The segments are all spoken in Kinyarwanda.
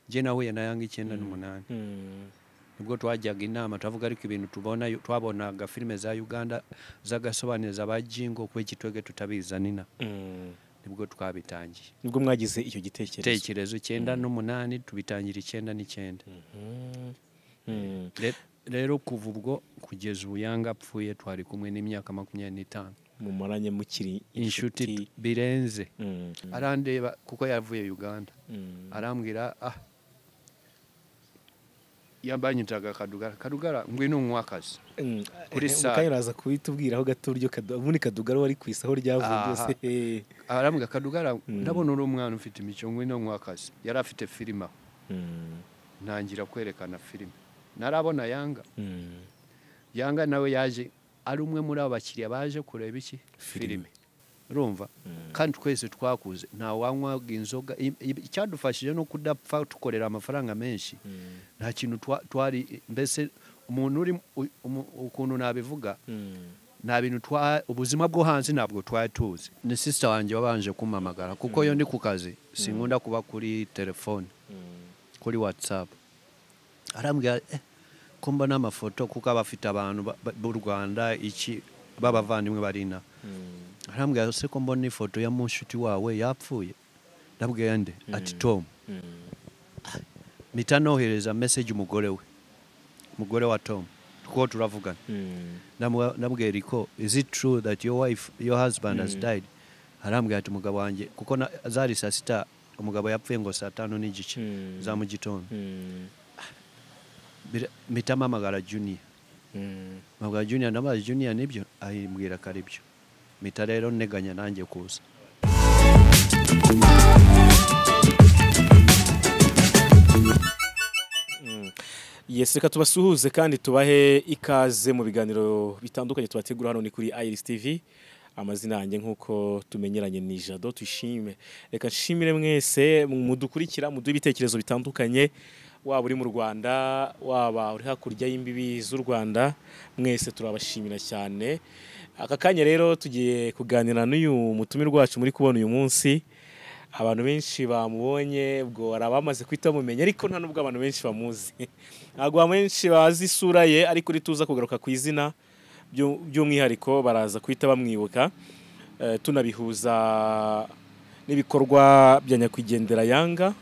Njye nahuye na Yanga 98. Nibwo twajyaga inama twavuga, ariko ibintu tubona, twabonaga filime za Uganda z'agasobanuriza ba Jingo, kuko iki twebwe tutabizanina. Nibwo twabitangiye. Nibwo mwagize icyo gitekerezo. Gitekerezo 98, tubitangira 99. Rero kuva ubwo kugeza ubu Yanga apfuye, twari kumwe n'imyaka 25. Mumaranye mukiri inshuti birenze. Arandeba kuko yavuye Uganda. Arambwira, yambanyitaga Kadugara, Kadugara ngwino unywa akazi. Kuri saa mukayiraza kubitubwiraho gato uryo ubundi Kadugara wari kwisaho ryavuye byose. Arambwira, Kadugara, ndabona uri umwana ufite imico, ngwino unywa akazi. Yari afite filime. Ntangira kwerekana filime. Narabona Yanga. Yanga nawe yaje ari umwe muri abo bakiriya baje kureba iki filime. Urumva? Kandi twese twakuze nta wanywaga inzoga. Icyadufashije no kudapfa tukorera amafaranga menshi. Nta kintu twari, mbese umuntu uri ukuntu nabivuga, nta bintu ubuzima bwo hanze ntabwo twari tuzi. Ni sister wanjye wabanje kumpamagara, kuko iyo ndi ku kazi sinkunda kuba kuri telefone, kuri WhatsApp. Arambwira, ko mbona amafoto, kuko aba afite abantu b'u Rwanda iki b'abavandimwe barina. Arambwira, se ko mbona ifoto ya mushuti wawe yapfuye? Ndabwira nde? Ati Tom. Mpita nohereza message umugore we, umugore wa Tom, kuko turavugana. Ndamubwira, ko is it true that your wife, your husband has died? Arambwira ati umugabo wanjye, kuko zari saa 6, umugabo yapfuye ngo saa 5:30 za mu gitondo. Mpita mpamagara Junior. Mpamagara Junior, ndamubaza, Junior nibyo? Ahimbwira ko ari byo. Mpita rero nteganya nanjye kuza. Yes, reka tubasuhuze kandi tubahe ikaze mu biganiro bitandukanye tubategura hano ni kuri Iris TV. Amazina yanjye nk'uko tumenyeranye ni Jado Tuyishime. Reka nshimire mwese mudukurikira, muduhe ibitekerezo bitandukanye, waba uri mu Rwanda, waba uri hakurya y'imbibi z'u Rwanda, mwese turabashimira cyane. Aka kanya rero tugiye kuganira n'uyu mutumirwa wacu muri kubona uyu munsi. Abantu benshi bamubonye, ubwo hari abamaze kwita bamumenya, ariko nta nubwo abantu benshi bamuzi. Ntabwo abantu benshi bazi isura ye, ariko rituza kugaruka ku izina by'umwihariko baraza kwita bamwibuka. Tunabihuza n'ibikorwa bya nyakwigendera Yanga,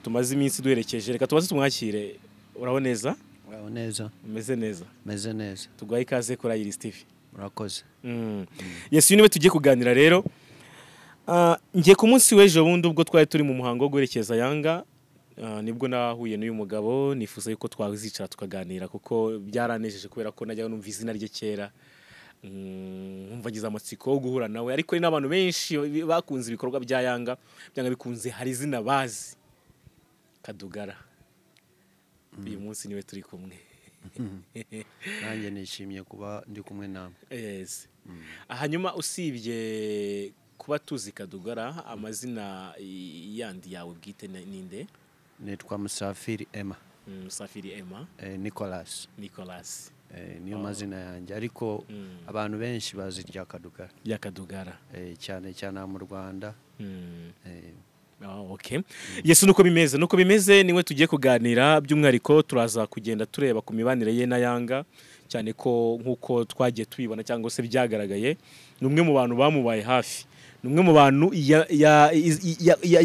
tumaze iminsi duherekeje. Reka tubaze tumwakire. Uraho neza? Uraho neza. Umeze neza? Meze neza. Tuguhaye ikaze kuri Iris TV. Murakoze. Yes, uyu niwe tugiye kuganira rero. Ngiye ku munsi w'ejo bundi ubwo twari turi mu muhango wo guherekeza Yanga, nibwo nahuye n'uyu mugabo, nifuza yuko twazicara tukaganira kuko byaranejeje, kubera ko najyaga numva izina rye kera, nkumva ngize amatsiko yo guhura nawe. Ariko ni n'abantu benshi bakunze ibikorwa bya Yanga, byanga bikunze hari izina bazi, Kadugara. Uyu munsi niwe turi kumwe. Nanjye nishimiye kuba ndi kumwe namwe. Yes. Hanyuma usibye kuba tuzi Kadugara, amazina yandi yawe bwite ninde? Nitwa Musafiri Emma. Musafiri Emma. Nicholas. Nicholas. Niyo mazina yanjye, ariko abantu benshi bazi rya Kadugara. Rya Kadugara. Cyane cyane mu Rwanda. Okay. Yes, nuko bimeze. Nuko bimeze niwe tugiye kuganira by'umwihariko, turaza kugenda tureba ku mibanire ye na Yanga, cyane ko nkuko twagiye tubibona cyangwa se byagaragaye, ni umwe mu bantu bamubaye hafi. Ni umwe mu bantu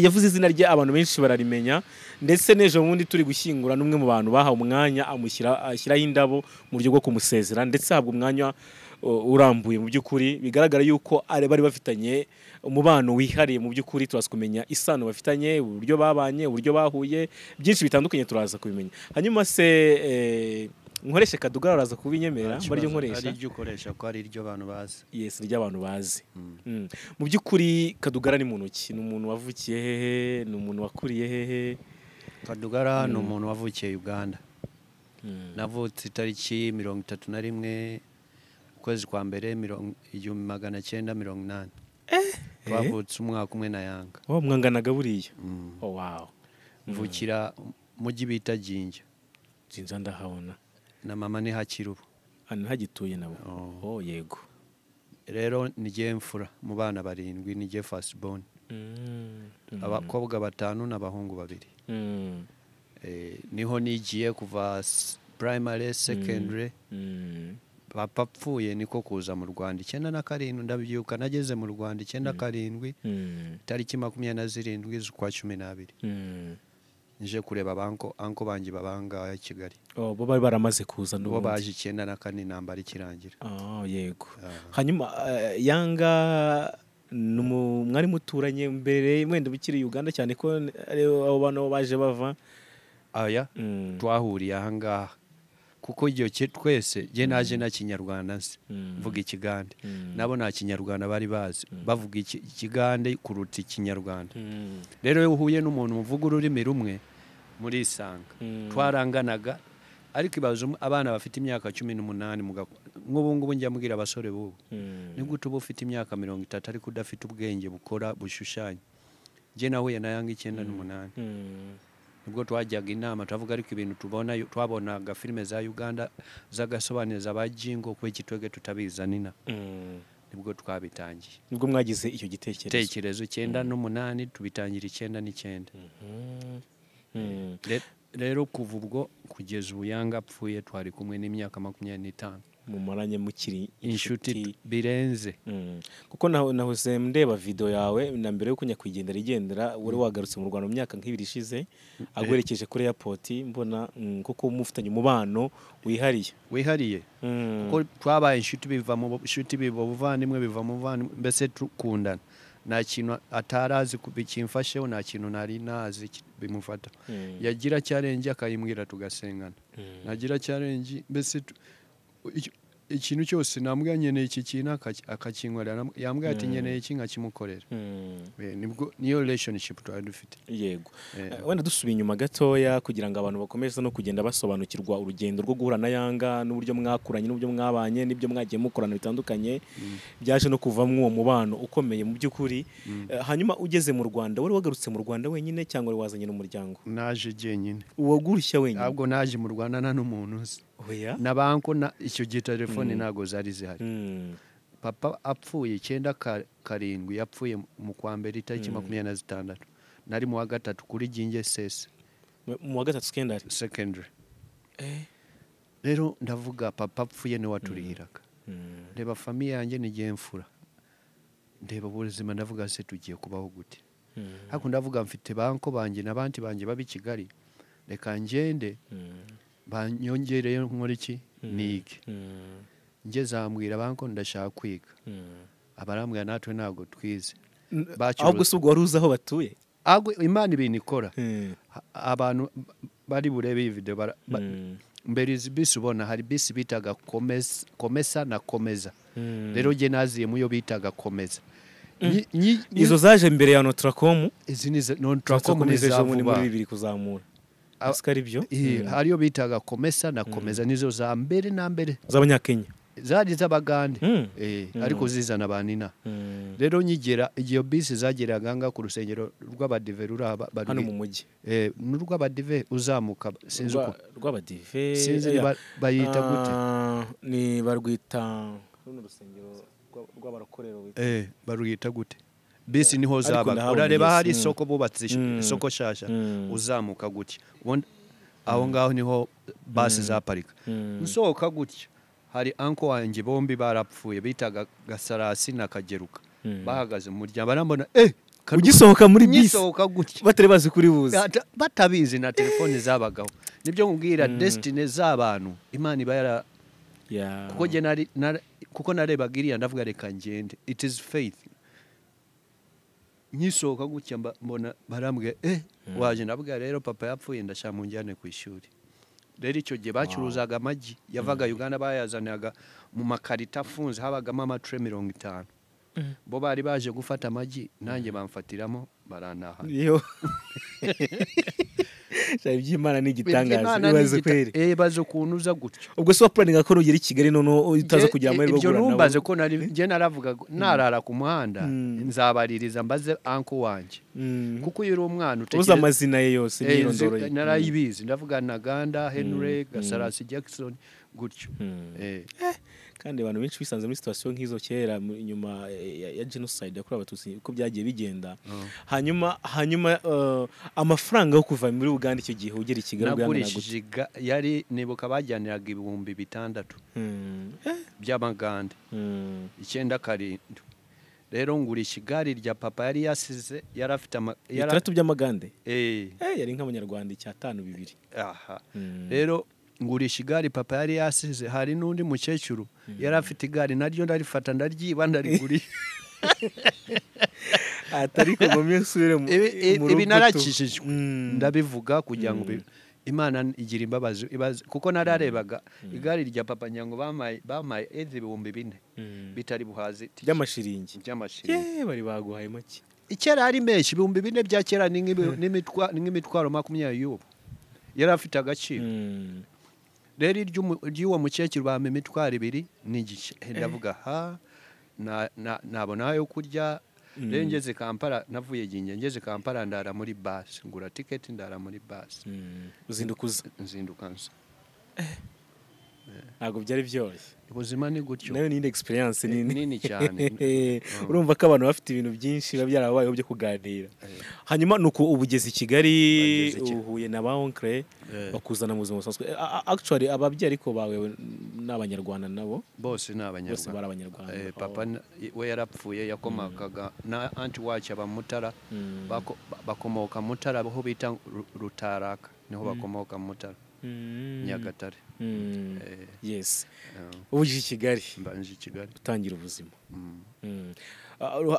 yavuze izina rye abantu benshi bararimenya, ndetse n'ejo bundi turi gushyingura n'umwe mu bantu bahawe umwanya ashyiraho indabo mu buryo bwo kumusezera, ndetse ahabwa umwanya urambuye. Mu by'ukuri bigaragara yuko bari bafitanye umubano wihariye. Mu by'ukuri turaza kumenya isano bafitanye, uburyo babanye, uburyo bahuye, byinshi bitandukanye turaza kubimenya. Hanyuma se nkoreshe Kadugara, uraza kubinyemerera? Mba ryo nkoresha? Ari ryo ukoresha ko ari ryo abantu bazi. Yes, ryo abantu bazi. Mu by'ukuri Kadugara ni muntu ki? Ni umuntu wavukiye hehe? Ni umuntu wakuriye hehe? Kadugara ni umuntu wavukiye Uganda. Navutse itariki 31 ukwezi kwa mbere 1980. Twavutse umwaka umwe na Yanga. Oh, mwanganaga buriya. Oh wow. Mvukira mujyi bita Jinja. Jinja ndahabona. Na mama ni Hakirubu. Hano hagituye nabo. Oh yego. Rero nigiye mfura mu bana 7, nigiye first born. Abakobwa 5 n'abahungu 2. Niho nigiye kuva primary, secondary. Papa apfuye niko kuza mu Rwanda 97, ndabyuka nageze mu Rwanda 97, tariki 27 z'ukwa 12. Nje kureba banko anko banjye babanga Kigali. Oh, bo bari baramaze kuza n'ubu. Bo baje 94 intambara ikirangira. Yego. Hanyuma Yanga mwari muturanye mbere mwenda bukiri Uganda cyane ko abo bantu baje bava aya twahuriye aha ngaha kuko igihe twese je naje na Kinyarwanda nzi mvuga Ikigande, nabo nta Kinyarwanda bari bazi, bavuga Ikigande kuruta Ikinyarwanda. Rero iyo uhuye n'umuntu muvuga ururimi rumwe murisanga. Twaranganaga ariko ibazo abana bafite imyaka 18 nk'ubu ngubu njya mbwira abasore bubu, ni gute uba ufite imyaka 30 ariko udafite ubwenge bukora bushushanya. Je nahuye na Yanga 98. Nibwo twajyaga inama tuvuga ariko ibintu tubona twabonaga filime za Uganda zagasobanuriza abajingo kwe kitwege tutabizanina. Nibwo twabitangiye. Nibwo mwagize icyo gitekerezo. 98 tubitangira 99. Rero kuva ubwo kugeza ubu Yanga apfuye twari kumwe n'imyaka 25. Mumaranye mukiri inshuti birenze. Kuko nahoze ndeba video yawe na mbere yo kunyakwigendera igendera wari wagarutse mu Rwanda mu myaka nk'ibiri ishize agwerekeje kuri airport, mbona kuko mufitanye umubano wihariye. Kuko twabaye inshuti biva mu inshuti biva buvandimwe biva mu buvandimwe, mbese tukundana. Nta kintu atarazi kubikimfasheho, nta kintu nari nazi bimufata. Yagira challenge akayimbwira tugasengana. Nagira challenge mbese ikintu cyose nambwa nyeneye iki kintu akakinkorera, yambwa ati nyeneye iki nkakimukorera. Nibwo niyo relationship twari dufite. Yego. Wenda dusubiye inyuma gatoya kugira ngo abantu bakomeze no kugenda basobanukirwa urugendo rwo guhura na Yanga n'uburyo mwakuranye n'uburyo mwabanye n'ibyo mwagiye mukorana bitandukanye byaje no kuvamwo uwo mubano ukomeye mu by'ukuri. Hanyuma ugeze mu Rwanda wari wagarutse mu Rwanda wenyine cyangwa wari wazanye n'umuryango? Naje jenyine. Uwagurushya wenyine? Ntabwo naje mu Rwanda nta n'umuntu nzi. Oya. Na banko na icyo gihe telefone ntago zari zihari. Papa apfuye 97, yapfuye mu kwa mbere itariki 26. Nari mu wa gatatu kuri Jinje Sese. Mu wa gatatu secondary. Rero ndavuga papa apfuye ni waturihiraga. Ndeba famille yanjye nigiye mfura. Ndeba ubuzima ndavuga se tugiye kubaho gute. Hako ndavuga mfite banko banje n'abandi banje babi Kigali. Reka ngende banyongereye nkora iki nige. Nje zambwira banko ndashaka kwiga. Abarambwira natwe ntago twize. Ahubwo se ubwo wari uzi aho batuye? Ahubwo Imana ibintu ikora. Abantu bari burebe iyi video mbere izi bisi ubona hari bisi bitaga Komesa na Komeza. Rero je naziye muyo bitaga Komeza. Izo zaje mbere ya Notracom? Izi ni Notracom ni za muri 2000 kuzamura. Askari byo hariyo bitaga Komesa na Komeza nizo za mbere na mbere z'abanyakenya zari z'abagande ariko zizana banina. Rero nyigera iyo bisi zageraga nga ku rusengero rw'abadive ruraba hano mu mujyi n'urw'abadive uzamuka sinzi uko rw'abadive sinzi bayita gute ni barwita runo rusengero rw'abarokorero barwita gute bisi niho zabaga. Urareba hari isoko bubatse isoko shasha uzamuka gutya aho ngaho niho basi zaparika. Nsohoka gutya hari anko wanjye bombi barapfuye bitaga Gasarasi na Kageruka bahagaze mu muryango barambona ugisohoka muri bisi ngisohoka gutya batari bazi kuri buze batabizi na telefone zabagaho. Nibyo nkubwira destiny z'abantu Imana iba yara kuko je nari kuko narebaga iriya ndavuga reka ngende, it is faith. Nyisohoka gutya mbona barambwiye waje ndavuga rero papa yapfuye ndashaka munjyane ku ishuri. Rero icyo gihe bacuruzaga amagi yavaga Uganda bayazanaga mu makarita afunze habagamo amatre 50. Bo bari baje gufata amagi nanjye bamfatiramo barantaha. Yo. Iby'Imana ni igitangaza ibaze kweri. Baze kunuza gutyo. Ubwo se waplaninga ko nugera i Kigali none utaza kugira amahirwe yo guhura nabo? Ibyo numbaze ko nari nje naravuga narara ku muhanda nzabaririza mbaze uncle wanje. Kuko iyo uri umwana utekereza amazina ye yose n'irondoro ye. Narayibizi ndavuga Ntaganda Henry Gasarasi Jackson gutyo. Kandi abantu benshi bisanze muri situation nk'izo kera nyuma ya genocide yakorewe Abatutsi, uko byagiye bigenda. Hanyuma amafaranga yo kuva muri Uganda icyo gihe ugera i Kigali ubwo yanganaga gute? Nagurishije yari, nibuka bajyaniraga 6000 by'amagande, 97. Rero ngurisha igare rya papa yari yasize, yari afite 6 by'amagande. Eh. Yari nk'abanyarwanda 5 2. Aha. Rero ngurisha igare papa yari yasize, hari n'undi mukecuru yari afite igare naryo ndarifata ndaryiba ndarigurisha. Atari ko ngo nsubire mu Ibi rugo ibi narakijijwe, ndabivuga kugira ngo Imana igira imbabazi, kuko nararebaga igare rya papa nyango bamaye 4000 bitari buhaze by'amashiringi. By'amashiringi. Ye, bari baguhaye make. Icyera ari menshi, 4000 bya kera ni nk'imitwaro 20 y'ubu. Yari afite agaciro. Rero iry'uwo mukecuru bampa imitwaro 2.5. Ndavuga ha nabona ayo kurya. Rero ngeze Kampala, navuye Jinja ngeze Kampala ndara muri bus, ngura ticket ndara muri bus. Uzinduka uza? Nzinduka nza. Ntabwo byari byoroshye. Ubuzima ni gutyo. Nayo ni indi experience nini. Nini cyane. Urumva ko abantu bafite ibintu byinshi biba byarabayeho byo kuganira. Hanyuma nuko ubugeze i Kigali, uhuye na ba oncle bakuzana mu buzima busanzwe. Actually ababyeyi ariko bawe n'abanyarwanda nabo? Bose ni abanyarwanda. Bose bari abanyarwanda. Papa we yarapfuye, yakomokaga na anti wacu aba Mutara. Bakomoka Mutara aho bita Rutaraka, niho bakomoka Mutara. Nyagatare. Yes. Uje i Kigali. Mbanje i Kigali. Utangira ubuzima.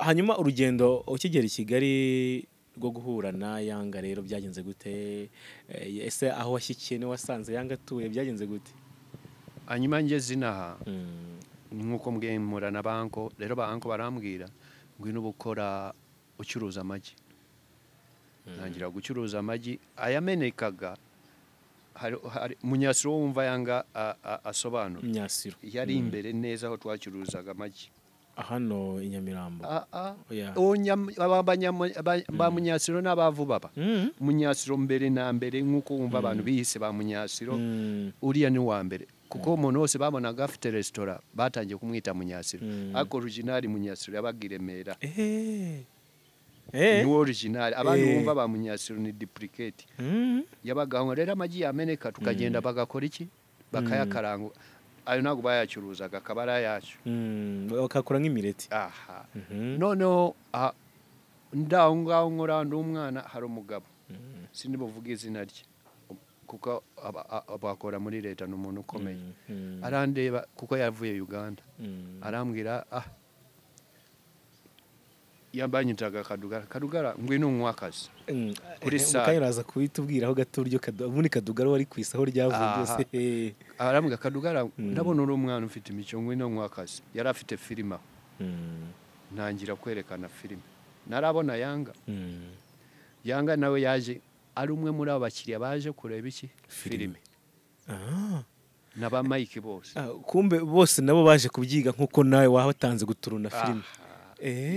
Hanyuma urugendo ukigera i Kigali rwo guhura na Yanga rero byagenze gute? Ese aho washyikiye ni wasanze Yanga atuye byagenze gute? Hanyuma ngeze inaha nkuko mbwemura na banko, rero ba anko barambwira ngwino ubukora ucuruza amagi. Ntangira gucuruza amagi ayamenekaga. Hari Munyasiro wumva Yanga asobanura. Munyasiro yari imbere neza aho twacuruzaga amagi. Hano i Nyamirambo. Ba Munyasiro n'abavubaba. Munyasiro mbere na mbere nkuko wumva abantu bihise ba Munyasiro, uriya ni wa mbere. Kuko umuntu wose babonaga afite restaurant batangiye kumwita Munyasiro. Ariko original Munyasiro yabaga i Remera. Ni original. Abantu bumva ba Munyasiro ni duplicate. Yabaga aho rero amagi yameneka tukagenda bagakora iki? Bakayakaranga. Ayo ntabwo bayacuruzaga, akaba ari ayacu. Bakakora nk'imireti. Aha. Noneho ndaho ngaho nkora ndi umwana, hari umugabo. Sinibuvuga izina rye kuko abakora muri leta, ni umuntu ukomeye. Arandeba kuko yavuye Uganda. Arambwira yambanyitaga Kadugara. Kadugara ngwino unywa akazi. Kuri sale. Mukayiraza kubitubwiraho gato uryo ubundi Kadugara wari kwisaho ryavuye byose. Arambwira Kadugara ndabona uri umwana ufite imico, ngwino unywa akazi. Yari afite filime aho. Ntangira kwerekana filime. Narabona Yanga. Yanga nawe yaje ari umwe muri abo bakiriya baje kureba iki? Filime. Naba Mike bose. Kumbe bose nabo baje kubyiga nkuko nawe wahatanze guturuna filime.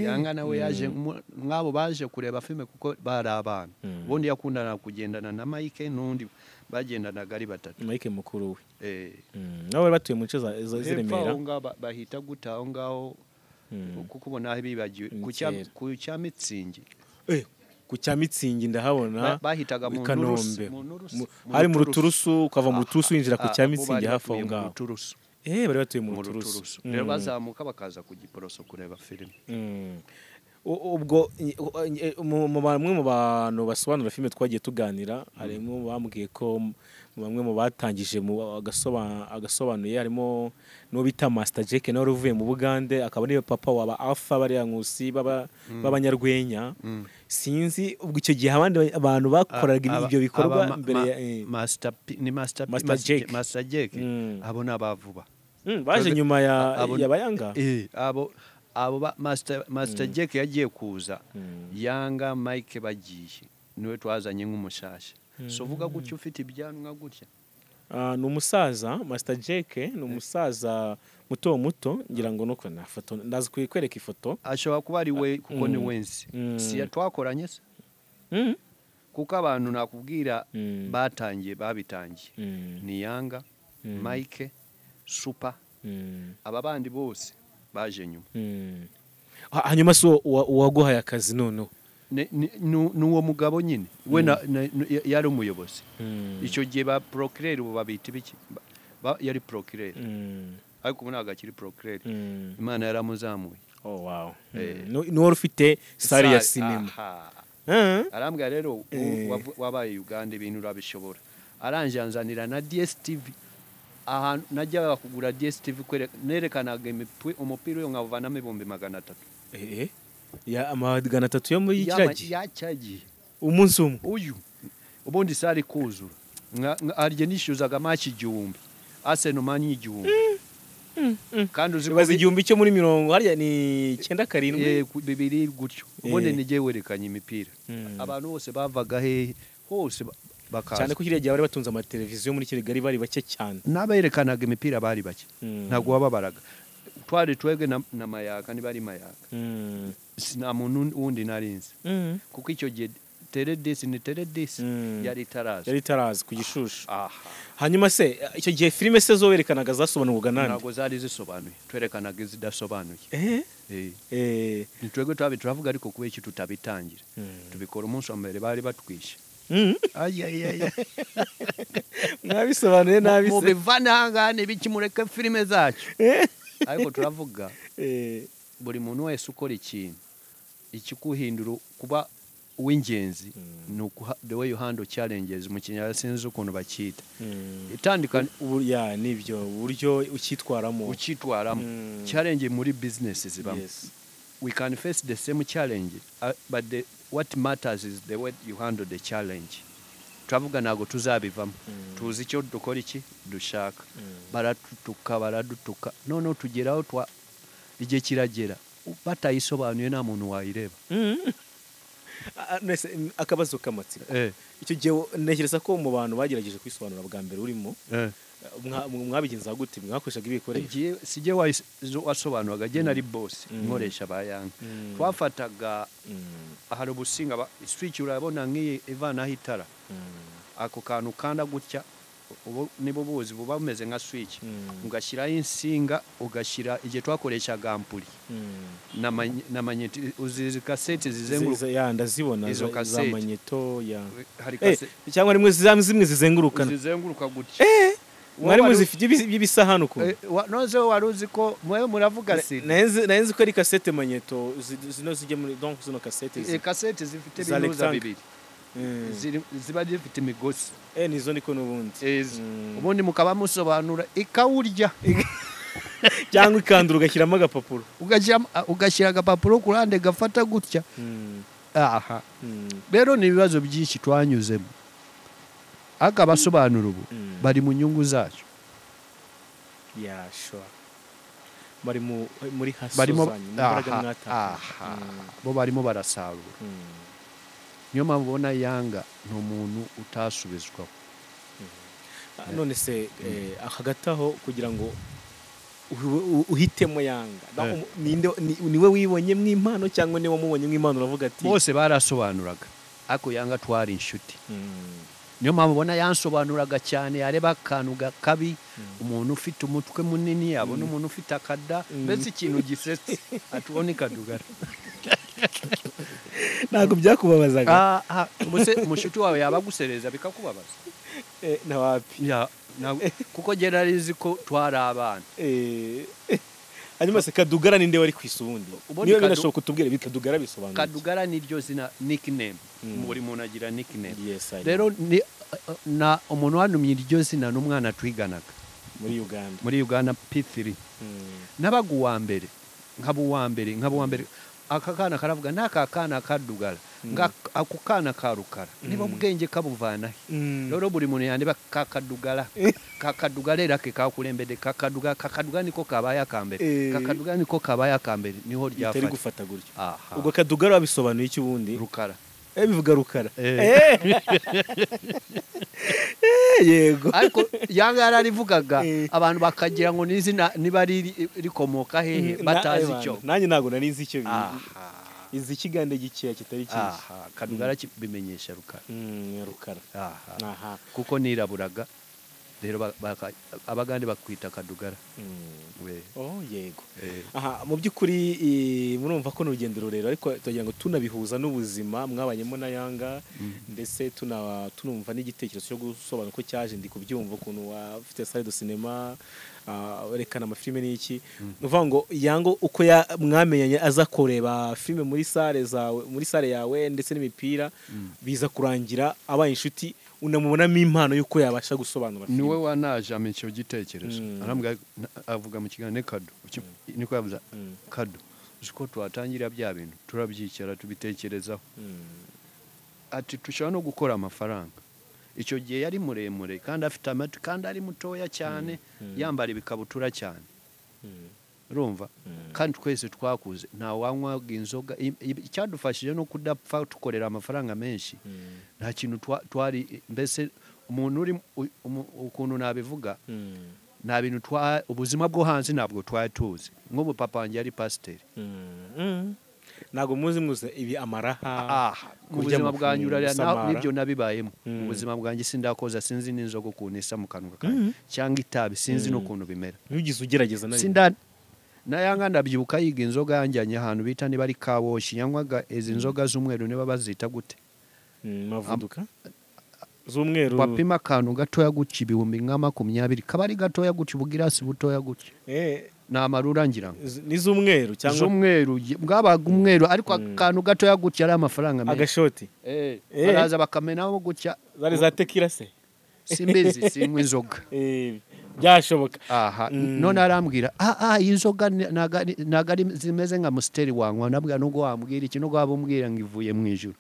Yanga nawe yaje mwabo baje kureba filime kuko bari abana. Ubundi yakundana kugendana na Mike n'undi bagendanaga ari batatu. Mike mukuru we. Nabo bari batuye mu nce za Remera. Aho ngaho bahita guta aho ngaho kuko ubona bibagiwe ku cya Mitsingi. Ku cya Mitsingi ndahabona. Bahitaga mu Nturusu. Hari mu Ruturusu, ukava mu Ruturusu winjira ku cya Mitsingi hafi aho ngaho. Bari batuye mu Ruturusu. Rero bazamuka bakaza ku Giporoso kureba filime. Ubwo bamwe mu bantu basobanura filime twagiye tuganira, harimo bambwiye ko bamwe mu batangije agasobanuye harimo n'uwo bita Master Jack nawe uvuye mu Bugande, akaba ariwe papa waba Alpha bariya Nkusi b'abanyarwenya. Sinzi ubwo icyo gihe abandi abantu bakoraga ibyo bikorwa mbere ya Master P, ni Master P, Master Jack. Abo n'abavuba baje nyuma ya Bayanga. Abo Master Jack yagiye kuza Yanga Mike bagiye niwe twazanye nk'umushasha. So vuga gutyo ufite ibyanwa gutya. Ni umusaza Master Jack, ni umusaza muto muto ngira ngo nuko na foto ndazi kwereka ifoto. Ashobora kuba ari we kuko ni wensi. Si yatwakoranye se? Kuko abantu nakubwira batangiye babitangiye. Ni Yanga, Mike, Super Aba bandi bose baje nyuma. Hanyuma so uwaguhaye akazi noneho n'uwo mugabo nyine we yari umuyobozi icyo gihe ba procureur ubu babita ibiki, yari procureur ariko ubu ntabwo akiri procureur, Imana yaramuzamuye. Oh wow. Ni wari ufite salle ya sinema. Arambwira rero wabaye Uganda ibintu urabishobora, aranje anzanira na DSTV. Ahantu najyaga kugura DSTV nerekanaga umupira uyo nkavanamo 300,000. Ya 300 yo muri kiragi yacagiye umunsi umwe uyu ubundi sari kuzura arye nishyuzaga match 1000 Arsenal Man 1000 kandi uzi bazi 1000 cyo muri mirongo hariya ni 97 bibiri gutyo ubundi nige werekanye imipira abantu bose bavaga he hose bakaza cyane ko kiriya gihe bari batunze ama televiziyo muri Kigali bari bake cyane n'aberekanaga imipira bari bake ntabwo wababaraga twari twege na Mayaka ni bari Mayaka sina muntu wundi narinze kuko icyo gihe Teledis ni Teledis yari itaraza ku Gishushu. Hanyuma se icyo gihe filime se zo werekanaga zasobanurwaga nande? Ntabwo zari zisobanuye, twerekanaga izidasobanuye. Ni twebwe twabi turavuga ariko kubera iki tutabitangira tubikora umunsi wa mbere bari batwishe. Ay mwabisobanuye nabi se mubivana n'ibiki mureke filime zacu. Ariko turavuga buri muntu wese ukora ikintu ikikuhindura kuba uw'ingenzi ni the way you handle challenges mu Kinyarwanda sinzi ukuntu bakita itandukanye ya nibyo uburyo ukitwaramo challenge muri business zibamo. We can face the same challenge but what matters is the way you handle the challenge. Turavuga ntago tuzabivamo tuzi icyo dukora iki dushaka baratutuka baradutuka none tugeraho twa igihe kiragera batayisobanuye nta muntu wayireba. Akabazo k'amatsiko icyo gihe ntekereza ko mu bantu bagerageje kwisobanura bwa mbere urimo mwabigenza gute mwakoreshaga ibikoresho? Sijye wasobanuraga jye nari boss nkoresha bayanga twafataga hari ubusinga switch urabona nk'iyi ivanaho itara ako kantu kanda gutya nibo buzi buba bumeze nka switch ugashyiraho insinga ugashyira igihe twakoreshaga ampuri na manyeti uzizi kasete zizenguruka ya ndazibona za manyeto ya hari kasete cyangwa rimwe zimwe zizenguruka gutya mwari muzifite ibisahani uko noze wari uzi ko mwe muravuga se nahenze ko ari kasete manyeto zino zijye muri donc zino kasete kasete zifite ibinuza bibiri ziba zifite imigozi nizo niko n'ubundi ubundi mukaba musobanura ikawurya cyangwa ikandura ugashyiramo agapapuro ugashyira agapapuro ku ruhande gafata gutya. Aha rero ni ibibazo byinshi twanyuzemo ariko abasobanura ubu bari mu nyungu zacu. Yeah sure bari muri haso zanyu mbaraga mwataka bo barimo barasarura. Niyo mpamvu ubona Yanga ni umuntu utasubizwaho. None se hagati aho kugira ngo uhitemo Yanga niwe wibonye mw'impano cyangwa niwe wamubonye mw'impano uravuga ati bose barasobanuraga ariko Yanga twari inshuti. Niyo mpamvu ubona yansobanuraga cyane yareba akantu kabi umuntu ufite umutwe munini abona umuntu ufite akada mbese ikintu gisetse atubona Kadugara. Ntabwo byakubabazaga? Umushuti wawe yabagusereza bikakubabaza? Na wapi kuko jye nari nzi ko twari abana. Hanyuma se Kadugara ninde wari kwisa ubundi? Niba binashoboka utubwire Kadugara bisobanura. Kadugara ni ryo zina nickname, buri muntu agira nickname. Rero na umuntu wanumye iryo zina n'umwana twiganaga muri Uganda P3 nabaga uwa mbere nkaba uwa mbere aka kana karavuga n'aka kana Kadugara ako kana ka Rukara niba ubwenge kabuvana he. Rero buri muntu yandeba kakadugara kakadugara ke kakurembede kakadugara kakadugara niko kabaye akambere kakadugara niko kabaye akambere niho ryafata bitari gufata gutyo. Ubwo Kadugara wabisobanuye iki ubundi? Rukara bivuga Rukara yego ariko Yanga yararivugaga abantu bakagira ngo nizina niba rikomoka hehe batazi icyo. Nanjye ntago nari nzi icyo izi ikigande gikeya kitari cyinshi. Kadugara kibimenyesha Rukara. Rukara kuko niraburaga Rero Abagande bakwita Kadugara. Oh yego. Aha mu by'ukuri murumva ko n'urugendo rurerure, ariko tugira ngo tunabihuza n'ubuzima mwabanyemo na Yanga, ndetse tunumva n'igitekerezo cyo gusobanura ko cyaje. Ndi kubyumva ukuntu wafite salle de cinéma, werekana amafilme n'iki. Uvuga ngo Yanga uko mwamenyanye aza kureba filme muri salle zawe, muri salle yawe, ndetse n'imipira, biza kurangira abaye inshuti, unamubonamo impano y'uko yabasha gusobanura filme. Niwe wanaje ampa icyo gitekerezo, arambwira, avuga mu kiganiro Kado, niko yavuze, Kado uzi ko twatangira bya bintu turabyicara tubitekerezaho, ati dushobora no gukora amafaranga. Icyo gihe yari muremure kandi afite amatwi, kandi ari mutoya cyane, yambara ibikabutura cyane, urumva, kandi twese twakuze nta wanywaga inzoga. Icyadufashije no kudapfa tukorera amafaranga menshi, nta kintu twari, mbese umuntu uri ukuntu nabivuga, nta bintu ubuzima bwo hanze ntabwo twari tuzi. Nk'ubu papa wanjye yari pasiteri. Ntabwo muzi ibi amaraha. Mu buzima bwanjye urarira n'ibyo nabibayemo. Mu buzima bwanjye sindakoza, sinzi n'inzoga ukuntu isa mu kanwa kanjye, cyangwa itabi, sinzi n'ukuntu bimera. Ntugize ugerageza na rimwe? Na Yanga ndabyibuka yiga inzoga, yanjyanye ahantu bita niba ari kawoshi, yanywaga izi nzoga z'umweru, niba bazita gute? Mavuduka z'umweru. Bapima akantu gatoya gutya, 20,000, kaba ari gatoya gutya, ubugirasi butoya gutya. Ni amarura ngira ngo. Ni z'umweru cyangwa? Z'umweru, bwabaga umweru, ariko akantu gatoya gutya ari amafaranga menshi. Agashoti. Baraza bakamenaho gutya. Zari za tekira se? Simbizi, sinywa inzoga. Byashoboka. Aha, none arambwira, iyi nzoga ntago ari zimeze nka Amstel wanywa. Nabwira nubwo wambwira iki, nubwo waba umbwira ngo ivuye mu ijuru.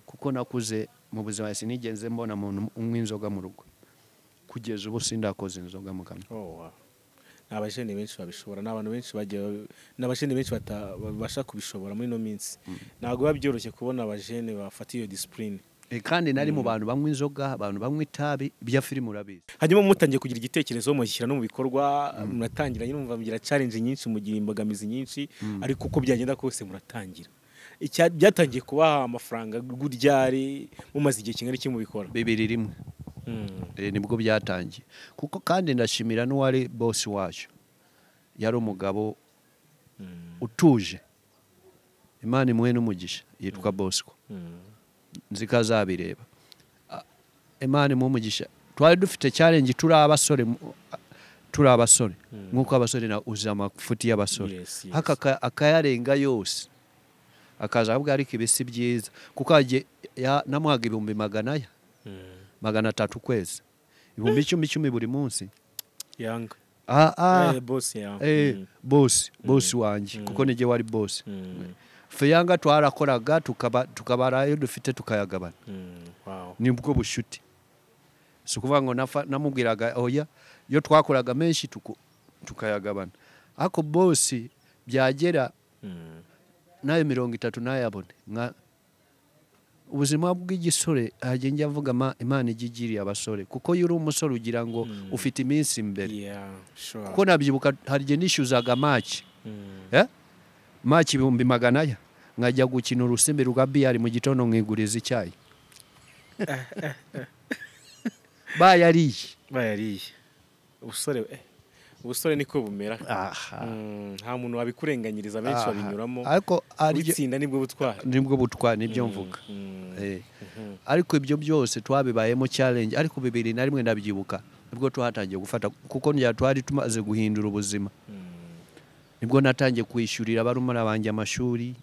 Kuko nakuze mu buzima sinigeze mbona umuntu unywa inzoga mu rugo. Kugeza ubu sindakoze inzoga mu kanwa. Ni abajene benshi babishobora, ni abantu benshi bagiye, ni abajene benshi batabasha kubishobora muri ino minsi. Ntabwo biba byoroshye kubona abajene bafata iyo discipline. Kandi nari mu bantu banywa inzoga, abantu banywa itabi, bya filime urabizi. Hanyuma mutangiye kugira igitekerezo, mushyira no mu bikorwa, muratangira nyine, mumva mugira challenge nyinshi, mugira imbogamizi nyinshi, ariko uko byagenda kose muratangira. Byatangiye kubaha amafaranga guryari mumaze igihe kingana iki mubikora? 2001. Nibwo byatangiye. Kuko kandi ndashimira n'uwari boss wacu. Yari umugabo utuje. Imana imuhe n'umugisha, yitwa Bosco. Nzi ko azabireba. Imana imuhe umugisha. Twari dufite challenge turi abasore, nk'uko abasore na uzi amafuti y'abasore. Haka akayarenga yose. Akaza avuga ariko ibi si byiza, kuko namuhaga 400,000 300 ukwezi, 10,000 buri munsi. Yanga. Boss ya. Boss wanjye, kuko nige wari boss. Feyanga twarakoraga tukabarayo dufite tukayagabana. Wow. Nibwo bushuti. Si ukuvuga ngo namubwiraga oya, iyo twakoraga menshi tukayagabana. Ariko boss byagera nayo 30 nayabone. Ubuzima bw'igisore hajye njya avuga Imana igigiriye abasore, kuko iyo uri umusore ugira ngo ufite iminsi imbere. Kuko nabyibuka hari nishyuzaga match. Match 400,000 nkajya gukina urusimbi rwa biyari mu gitondo nkiguriza icyayi. Bayariye. Ubusore ubusore niko bumera. Nta muntu wabikurenganyiriza, benshi babinyuramo. Ariko itsinda nibwo butwara. Nibwo butwara nibyo mvuga. Ariko ibyo byose twabibayemo challenge, ariko 2001 ndabyibuka nibwo twatangiye gufata, kuko twari tumaze guhindura ubuzima. Nibwo natangiye kwishyurira barumuna banjye amashuri.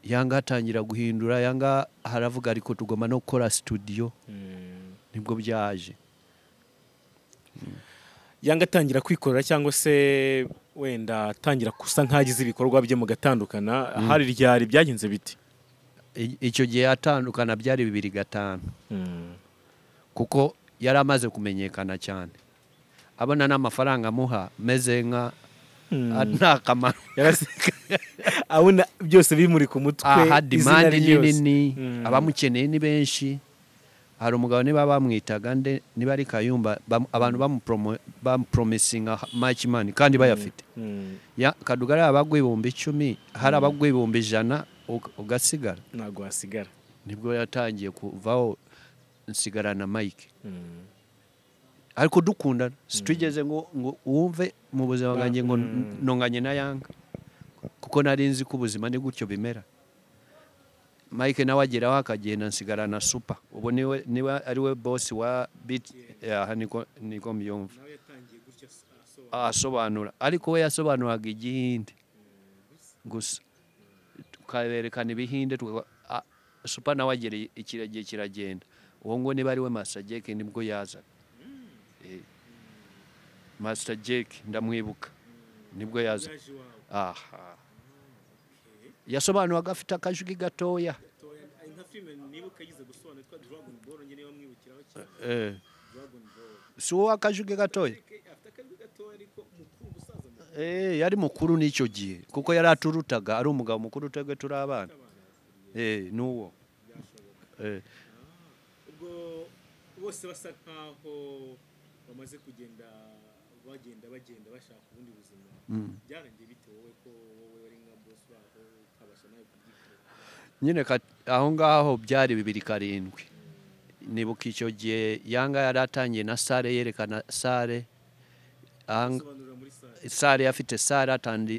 Yanga atangira guhindura, Yanga haravuga ariko tugomba no gukora studio. Nibwo byaje. Yanga atangira kwikorera cyangwa se wenda atangira kusa nkagize ibikorwa bye mugatandukana, hari ryari byagenze biti? Icyo gihe atandukana byari 2005. Kuko yari amaze kumenyekana cyane. Abona n'amafaranga amuha meze nka nta kamaro. Abona byose bimuri ku mutwe, izina nini, abamukeneye ni benshi. Hari umugabo niba bamwitaga nde, niba ari Kayumba, abantu bamupromisinga much money kandi bayafite. Ya Kadugara abagwa 10,000, hari abagwa 100,000 ugasigara. Ntabwo wasigara. Nibwo yatangiye kuvaho nsigara na Mike. Ariko dukundana situgeze ngo wumve mu buzima bwanjye ngo nonganye na Yanga, kuko nari nzi ko ubuzima ni gutyo bimera. Mike nawe ageraho akagenda, nsigara na Super. Ubu niwe ari we boss wa beat, aha niko mbyumva. Asobanura, ariko we yasobanuraga igihinde gusa, tukaberekana ibihinde. Super nawe agereye ikiragiye kiragenda. Uwo ngo niba ari we Master Jake nibwo yazaga. Master Jake ndamwibuka nibwo yazaga. Aha yasobanuraga afite akajwi gatoya. Si wowe akajwi gatoya? Yari mukuru n'icyo gihe, kuko yari aturutaga, ari umugabo mukuru twebwe turi abana. N'uwo ubwo bose basa nkaho bamaze kugenda bagenda bashaka ubundi buzima. Byarangiye bite wowe ko wowe wari nka boss waho utabasha nawe kubyikorera? Nyine aho ngaho byari 2007. Nibuka icyo gihe Yanga yari atangiye na sare, yerekana sare. Sare afite sare,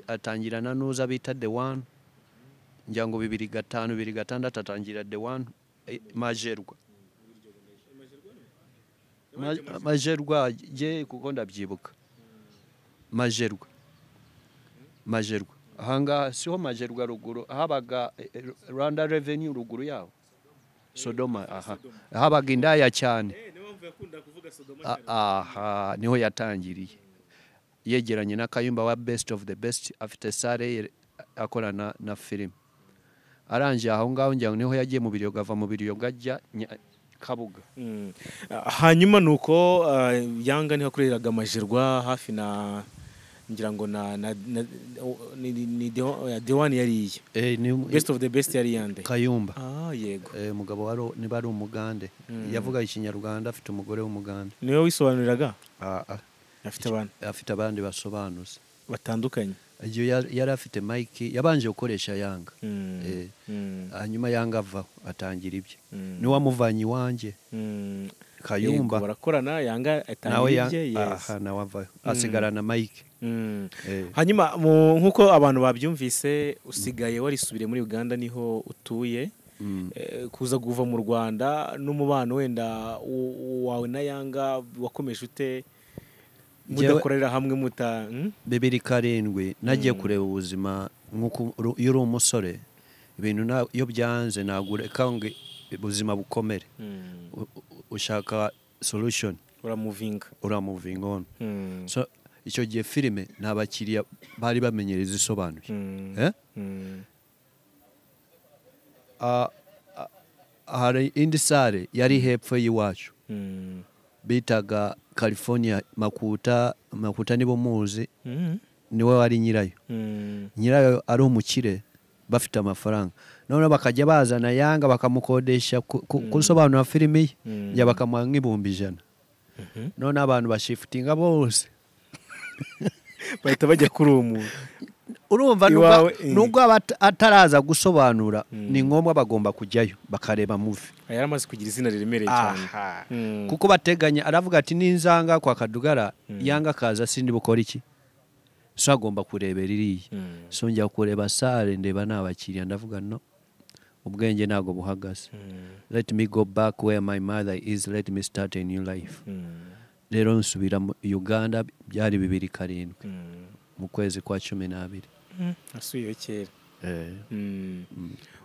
atangira na nuza bita The One. Ngira ngo 2005 2006 atangira The One Majerwa. Majerwa je kuko ndabyibuka. Majerwa. Ahanga siho Majerwa ruguru habaga Rwanda Revenue ruguru yaho. Sodoma, aha. Habaga indaya cyane. Aha niho yatangiriye. Yegeranye na Kayumba wa Best of the Best, afite sare akorana na film. Aranje aho ngaho ngira niho yagiye mu Biryogo, ava mu Biryogo ajya Kabuga. Hanyuma nuko Yanga niho akoreraga Majerwa hafi na ngira ngo na ni Dewani yariye. Best of the Best yari yande Kayumba. Yego. Mugabo waro niba ari umugande. Yavuga ikinyarwanda, afite umugore w'umugande. Niwe wisobanuriraga? Afite abandi basobanuza batandukanye. Yari afite Mike, yabanje gukoresha Yanga. Hanyuma Yanga ava atangira ibye. Niwe wamuvanye iwanjye. Kayumba barakorana, Yanga atangira ibye. Yes. Aha nawe ava asigarana Mike. Hanyuma nkuko abantu babyumvise, usigaye warisubire muri Uganda niho utuye. Kuza kuva mu Rwanda n'umubano wenda wawe na Yanga wakomeje ute? Mudakorera hamwe muta 2007 nagiye kureba ubuzima nkuko iyo uri umusore ibintu iyo byanze nagureka ngo ubuzima bukomere, ushaka solution, uramuvinga on. So icyo gihe filime nta bakiriya bari bamenyereza isobanuye. Hari indi sare yari hepfo y'iwacu bitaga California Makuta nibo muzi, niwe wari nyirayo. Nyirayo ari umukire, bafite amafaranga. None bakajya bazana Yanga bakamukodesha kusobanura filime ye, ya bakamuha 100,000. None abantu bashifutinga bose bahita bajya kuri uwo muntu. Urumva nubwo ataraza gusobanura, ni ngombwa bagomba kujyayo bakareba movie. Yaramaze kugira izina riremereye cyane. Kuko bateganya, aravuga ati ninzanga kwa Kadugara Yanga kaza sindi bukora iki, so agomba kurebera iriya. So njya kureba sare ndeba nabakiriya, ndavuga no, ubwenge ntago buhagaze. Let me go back where my mother is, let me start a new life. Rero nsubira mu Uganda byari 2007 mu kwezi kwa 12. Asubiye kera.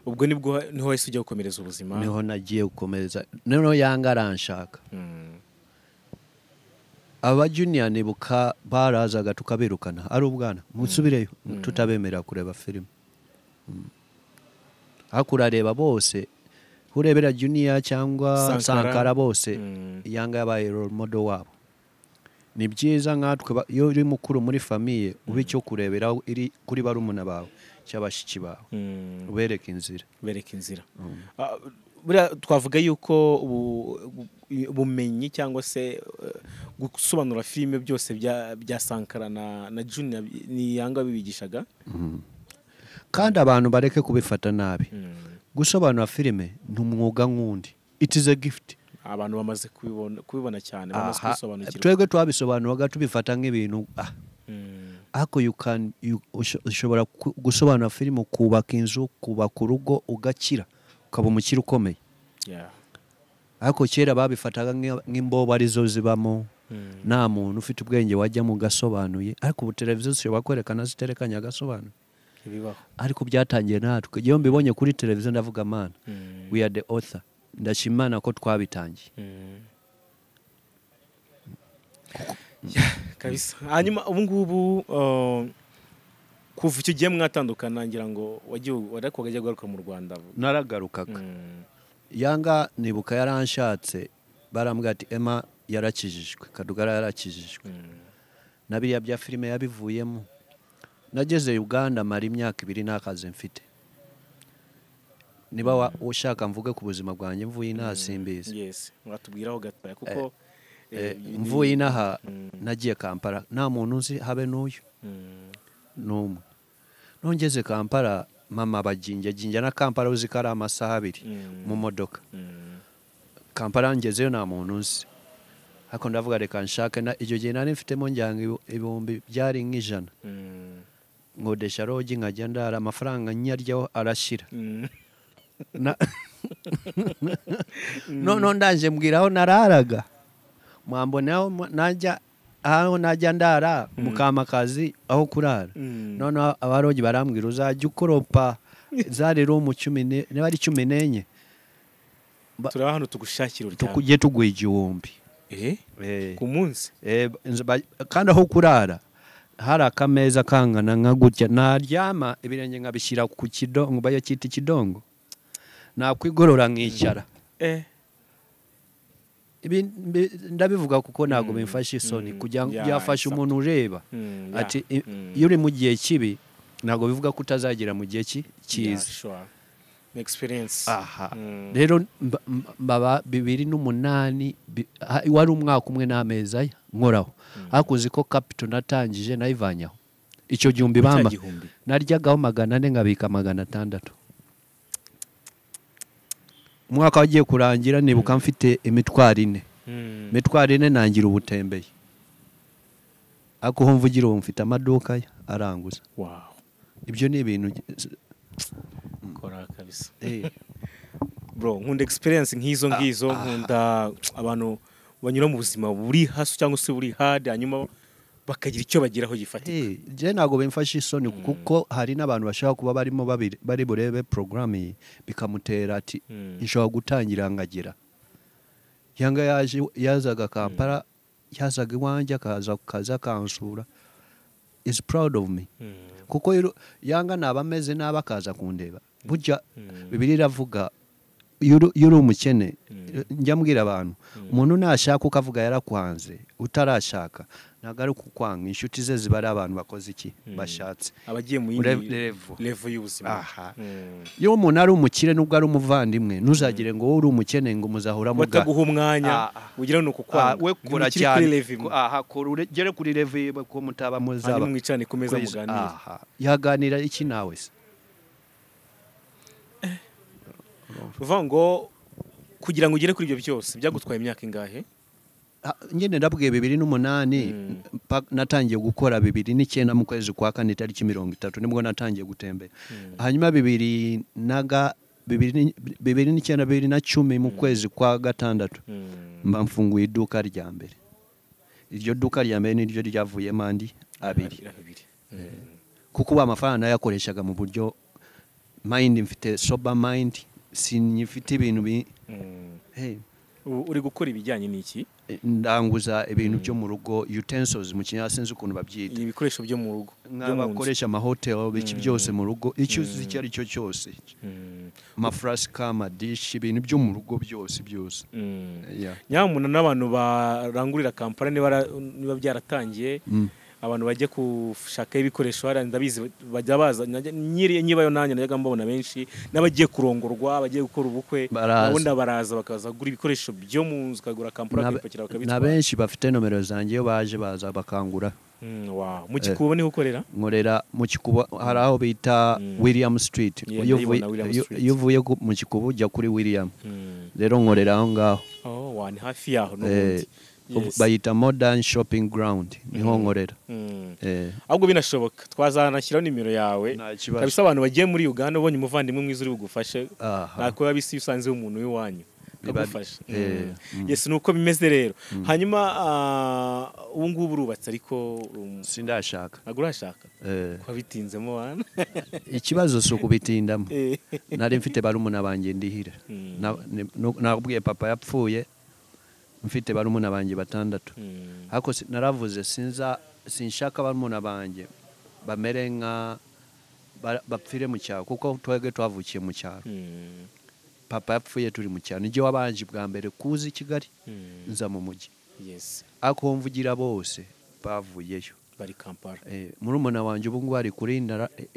Ubwo nibwo niho wahise ujya gukomereza ubuzima? Niho nagiye gukomereza. Noneho Yanga aranshaka. Aba junior nibuka barazaga tukabirukana, ari ubwana musubireyo tutabemera kureba filime. Hakurareba bose, urebera junior cyangwa Sankara bose, Yanga yabaye role model wabo. Ni byiza nkatwe iyo uri mukuru muri famille ube icyo kurebera iri kuri barumuna bawe cyabashiki bawe, ubereka inzira. Buriya twavuga yuko ubumenyi cyangwa se gusobanura filime byose bya Sankara na Junior ni Yanga bibigishaga. Kandi abantu bareke kubifata nabi. Gusobanura filime ni umwuga nk'undi. It is a gift. Abantu bamaze kubibona cyane, bamaze kubisobanukirwa. Twebwe twabisobanuraga tubifata nk'ibintu ariko ushobora gusobanura filime, kubaka inzu, kubaka urugo, ugakira, ukaba umukire ukomeye. Ariko kera babifataga nk'imbobo arizo zibamo, nta muntu ufite ubwenge wajya mu gasobanuye. Ariko ubu televiziyo zishobora kwerekana ziterekanye agasobanuro. Ariko byatangiye natwe. Iyo mbibonye kuri televiziyo ndavuga Mana, we are the author. Ndashima Imana ko twabitangiye. Kabisa. Hanyuma ubu ngubu kuva icyo gihe mwatandukana, ngira ngo wagiye wajya kugaruka mu Rwanda. Naragarukaga. Yanga nibuka yaranshatse, barambwira ati Emma yarakijijwe, Kadugara yarakijijwe. Na biriya bya filime yabivuyemo. Nageze Uganda mara imyaka 2 nta kazi mfite. Niba ushaka mvuge ku buzima bwanjye mvuye inaha simbizi. Yes, mwatubwiraho gatoya kuko mvuye inaha nagiye Kampala nta muntu nzi habe n'uyu n'umwe. Nongeze Kampala mama bajinja jinja na Kampala uzi ko ari amasaha 2 mu modoka. Kampala ngezeyo nta muntu nzi. Ariko ndavuga reka nshake, na icyo gihe nari mfitemo njyanga ibihumbi byari nk'ijana. Nkodesha rogi nkajya ndara, amafaranga nyaryaho arashira. No ndaje mbwira aho nararaga, mwambona najya aho najya ndara mukamakazi aho kurara. None abarogi barambwira uzajya ukoropa zari room 10 niba ari 14. Turaba hano tugushakira uryama. Tukujye tuguha 1000. Ku munsi. Kandi aho kurara hari akameza kangana nka gutya, naryama ibirenge nkabishyira ku kidongo, bayacyita ikidongo, nakwigorora nkicara. Ibi ndabivuga kuko ntabwo bimfasha isoni, kugira byafasha umuntu ureba ati iyo uri mu gihe kibi ntabwo bivuga ko utazagera mu gihe cyiza. Experience. Aha. Rero mbaba 2008 wari umwaka umwe n'amezi aya nkoraho. Ariko uzi ko capital natangije nayivanyaho. Icyo gihumbi bamba naryagaho 400 nkabika 600. Umwaka wagiye kurangira nibuka mfite imitwaro 4. Imitwaro 4 nangira ubutembeye. Ariko ho mvugira ubu mfite amaduka aranguza. Wow. Ibyo ni ibintu kora kabisa. Bro, nkunda experience nkizo ngizo, nkunda abantu banyura mu buzima buri hasi cyangwa se buri hard, hanyuma bakagira icyo bagiraho gifatika. Je ntago bimfasha isoni kuko hari n'abantu bashaka kuba barimo bari burebe program iyi bikamutera ati nshobora gutangira ngagira. Yanga yaje yazaga Kampala, yazaga iwanjye akaza kaza kansura. Is proud of me. Kuko yanga nabameze nabakaza kundeba. Burya Bibiliya iravuga iyo uri umukene, njya mbwira abantu umuntu nashaka ukavuga yarakwanze, utarashaka ntabwo ari kukwanga, inshuti ze ziba ari abantu bakoze iki bashatse, abagiye mu yindi level y'ubuzima. Iyo umuntu ari umukire nubwo ari umuvandimwe, ntuzagire ngo wowe uri umukene ngo muzahora muga bataguha umwanya ugira no kukwanga, we kora cyane, aha gere kuri level ko mutaba muzaba mwicane kumeza muganira. Yaganira iki nawe se? Uvuga ngo kugira ngo ugere kuri ibyo byose byagutwaye imyaka ingahe? Ngende ndabwiye 2008 natangiye gukora 2009 mu kwezi kwa kane tariki 30 nibwo natangiye gutembera. Hanyuma 2009 2010 mu kwezi kwa gatandatu mba mfunguye iduka rya mbere. Iryo duka rya mbere niryo ryavuyemo andi abiri. Kuko amafaranga nayakoreshaga mu buryo mind mfite sober mind, sinyifite ibintu bi Uri gukora ibijyanye n'iki? Ndanguza ibintu byo mu rugo, utensils mu Kinyarwanda sinzi ukuntu babyita. Ibikoresho byo mu rugo. Nk'abakoresha ama hotel biki byose mu rugo, icyo uzi icyo ari cyo cyose. Amaflaska, amadish, ibintu byo mu rugo byose byose. Nyamuna n'abantu barangurira Kampala niba byaratangiye, abantu bajye kushaka ibikoresho hari ndabizi bajya baza nyiri nyibayo nanjye najyaga mbabona benshi n'abagiye kurongorwa, abagiye gukora ubukwe, ubundi baraza bakaza kugura ibikoresho byo mu nzu, kagura Kampala bakipakira bakabitwara. Na benshi bafite nomero zanjye iyo baje baza bakangura. Wow, mu Kikubo niho ukorera? Nkorera mu Kikubo, hari aho bita William Street. Iyo uvuye mu Kikubo ujya kuri William. Rero nkorera aho ngaho. Oh Wa, ni hafi yaho n'ubundi. Yes. Bayita Modern Shopping Ground, niho nkorera. Ahubwo binashoboka twazanashyiraho nimero yawe. Nta kibazo. Kabisa, abantu bagiye muri Uganda, ubonye umuvandimwe mwiza uri bugufashe. Aha. Ntako biba bisa iyo usanze umuntu w'iwanyu akagufasha. Yes, nuko bimeze rero. Hanyuma ubu ngubu urubatse, ariko Sindashaka. Ntabwo urashaka? Kuba bitinzemo wana. Ikibazo si ukubitindamo. Nari mfite barumuna banjye ndihira. Nabwiye papa yapfuye mfite barumuna banjye batandatu. Ariko naravuze sinza, sinshaka barumuna banjye bamere nka bapfire mu cyaro, kuko twebwe twavukiye mu cyaro. Papa yapfuye turi mu cyaro, nijye wabanje bwa mbere kuza i Kigali, nza mu mujyi. Ariko mvugira bose bavuyeyo. Bari Kampala. Murumuna wanjye ubu ngubu ari kuri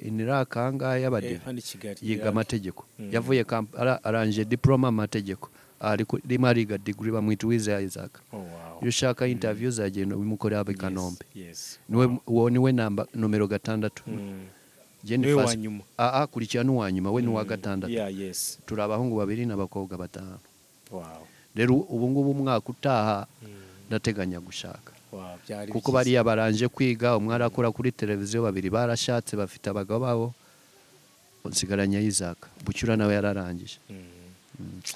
iniraka angahe y'abadive. Hano i Kigali. Yiga amategeko. Yavuye Kampala, arangije diploma amategeko, ari rimwe ariga degree. Bamwita Uwizeye Isaac. Iyo ushaka interview uzagenda ubimukorera i Kanombe. Niwe, uwo niwe namba nomero 6. Jye ni Niwe wa first- nyuma. Ah, kurikira n'uwa nyuma, we ni uwa gatandatu. Turi abahungu babiri n'abakobwa batanu. Rero ubu ngubu umwaka utaha ndateganya gushaka. Byari Kuko byiza. bariya baranje kwiga, umwe arakora kuri televiziyo, babiri barashatse, bafite abagabo babo, nsigaranye Isaac Bucyura, nawe yararangije.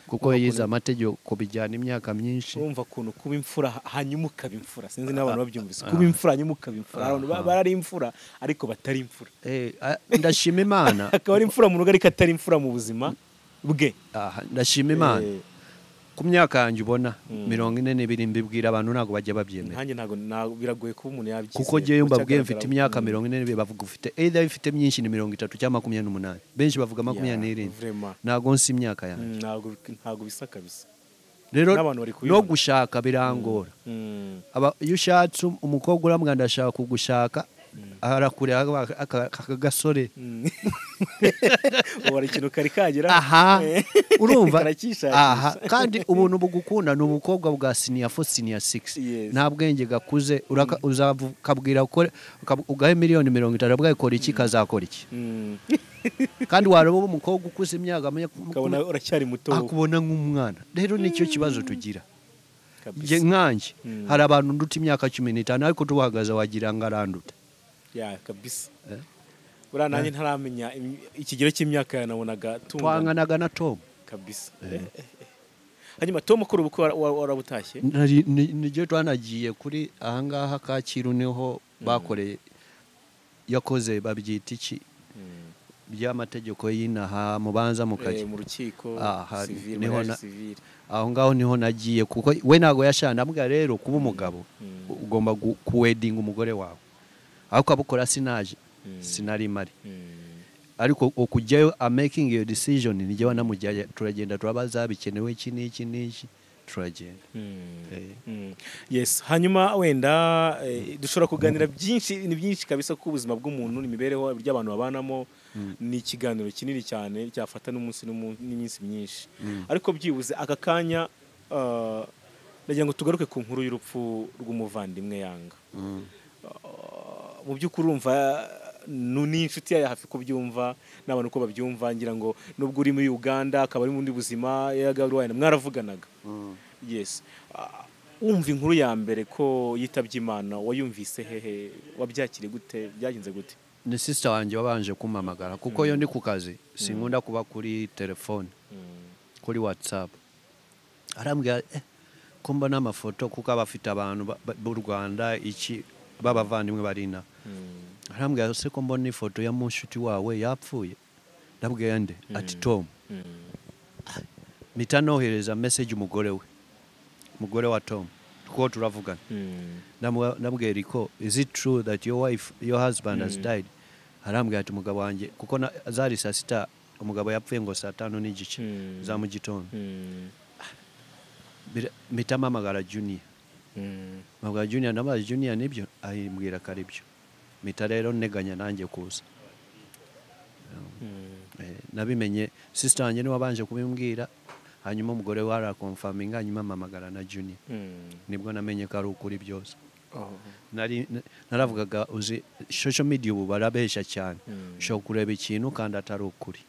Kuko yize amategeko bijyana imyaka myinshi. Urumva ukuntu kuba imfura hanyuma ukaba imfura, sinzi n'abantu babyumvise, kuba imfura hanyuma ukaba imfura. Abantu barari imfura ariko batari imfura. Ndashima Imana. Akaba ari imfura mu rugo ariko atari imfura mu buzima bwe. Aha, ndashima Imana. Ku myaka yanjye ubona, 42, mbibwira abantu ntabwo bajya babyemera. Nkanjye ntabwo, biragoye kuba umuntu yabyizera. Kuko ngewe mbabwiye mfite Icyagaragara- imyaka 42, bavuga ufite either ifite myinshi ni 30 cyangwa 28, benshi bavuga 27. Vraiment. Ntabwo nsi imyaka yanjye. Ntabwo bisa kabisa. Rero N'abantu bari kubibona. no gushaka birangora. Iyo ushatse umukobwa uramubwira ndashaka kugushaka, arakureba aka gasore. Ubu hari ikintu kari kagera. Aha, urumva. Karakishakisha. Aha, kandi ubuntu bugukunda ni ubukobwa bwa senior 4, senior 6. Nta bwenge gakuze. Uzakabwira ugahe miliyoni 30, bwawe iki, kazakora iki? Kandi wareba umukobwa ukuze imyaka Ukabona uracyari muto. Akubona nk'umwana. Rero nicyo kibazo tugira. Kabisa. Njye nkanjye hari abantu nduta imyaka 15, ariko tuhagaze wagira ngo aranduta. Ya, kabisa. Buriya nanjye ntaramenya ikigero cy'imyaka nabonaga tungana. Twanganaga na Tom. Kabisa. Hanyuma Tom ukora ubukwe warabutashye? Nijye twanagiye kuri ahangaha Kacyiru, niho bakoreye, yakoze, babyita iki, by'amategeko y'inaha mubanza mukajya Mu rukiko Aha, civil, niho mariage civil. Aho ngaho niho nagiye, kuko we ntabwo yashaka. Ndamubwira rero kuba umugabo ugomba kuwedinga umugore wawe, ariko abukora sinaje, sinari mari. Ariko ukujyayo a making your decision, nijye wanamujyanye, turagenda, turabaza bikenewe iki n'iki n'iki, turagenda. Yes, hanyuma wenda dushobora kuganira byinshi, ni byinshi kabisa, ko ubuzima bw'umuntu, imibereho by'abantu babanamo ni ikiganiro kinini cyane cyafata n'umunsi n'iminsi myinshi. Ariko byibuze aka kanya ndagira ngo tugaruke ku nkuru y'urupfu rw'umuvandimwe Yanga. Mu by'ukuri urumva ni inshuti yawe hafi kubyumva n'abantu uko babyumva, ngira ngo nubwo uri muri Uganda akaba ari mu bundi buzima yagaruye, mwaravuganaga. Yes. Wumva inkuru ya mbere ko yitabye Imana, wayumvise hehe? Wabyakiriye gute? Byagenze gute? Ni sister wanjye wabanje kumpamagara, kuko iyo ndi ku kazi sinkunda kuba kuri telefone, kuri WhatsApp. Arambwira ko mbona amafoto, kuko aba afite abantu b'u Rwanda iki b'abavandimwe bari inaha. Arambwira se ko mbona ifoto ya mushuti wawe yapfuye? Ndabwira nde? Ati Tom. Mpita nohereza message umugore we, umugore wa Tom, kuko turavugana. Ndamubwira ko is it true that your wife, your husband has died? Arambwira ati umugabo wanjye, kuko zari saa 6, umugabo yapfuye ngo saa 5:30 za mu gitondo. Mpita mpamagara Junior. Mpamagara Junior, ndamubaza, "Junior, nibyo?" Ayimbwira ko ari byo. Mpita rero nteganya nanjye kuza. Nabimenye sister wanjye niwe wabanje kubimbwira, hanyuma umugore we arakonfaminga, hanyuma mpamagara na Junior. Nibwo namenye ko ari ukuri byose. Nari naravugaga, uzi social media ubu barabeshya cyane, ushobora kureba ikintu kandi atari ukuri.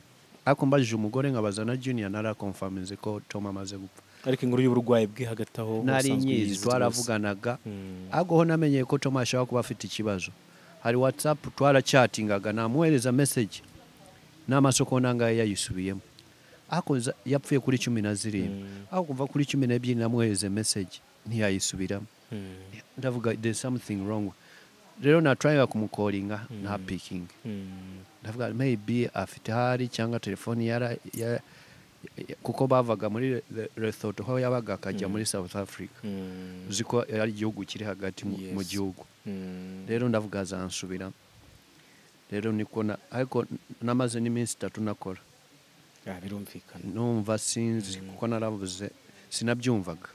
Ariko mbajije umugore, nkabaza na Junior, narakonfaminze ko Tom amaze gupfa. Ariko inkuru y'uburwayi bwe hagati aho nari nyizi, twaravuganaga. Ahubwo ho namenyeye ko Tom ashobora kuba afite ikibazo. Hari WhatsApp twaracyatingaga, namuhereza message n'amasoko nangaye yayisubiyemo. Ariko yapfuye kuri 17, aho kuva kuri 12 namuhereza message ntiyayisubiramo. Ndavuga there's something wrong. Rero na trying kumukoringa nta picking. Ndavuga maybe afite hari cyangwa telefoni yara kuko bavaga muri Lesotho aho yabaga akajya muri South Africa. Uzi ko ari igihugu kiri hagati mu gihugu. Rero ndavuga azansubira. Rero niko ariko namaze n'iminsi 3 nakora. Birumvikana. Numva sinzi kuko naravuze sinabyumvaga.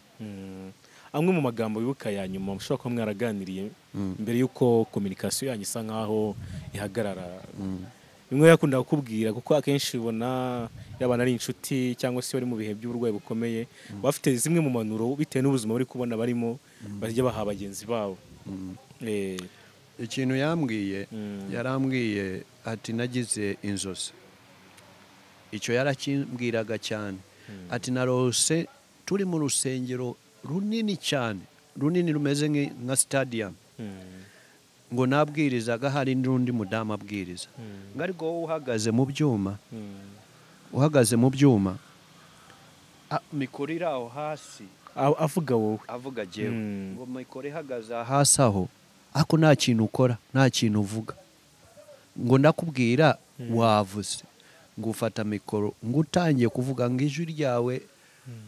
Amwe mu magambo wibuka ya nyuma mushobora kuba mwaraganiriye mbere yuko communication yanyu isa nkaho ihagarara. Bimwe yakunda kukubwira kuko akenshi ubona yabana ari inshuti cyangwa se bari mu bihe by'uburwayi bukomeye, bafite zimwe mu manuro bitewe n'ubuzima bari kubona barimo bajya baha bagenzi babo. Ikintu yambwiye, yarambwiye ati nagize inzozi. Icyo yarakimbwiraga cyane. Ati narose turi mu rusengero runini cyane, runini rumeze nka stadium. Ngo nabwirizaga hari n'undi mudamu abwiriza. Ngo ariko wowe uhagaze mu byuma, uhagaze mu byuma, mikoro iri aho hasi. Avuga wowe. Avuga jewe. Ngo mikoro ihagaze hasi aho, ariko nta kintu ukora, nta kintu uvuga. Ngo ndakubwira wavuze. Ngo ufata mikoro, ngo utangiye kuvuga ngo ijwi ryawe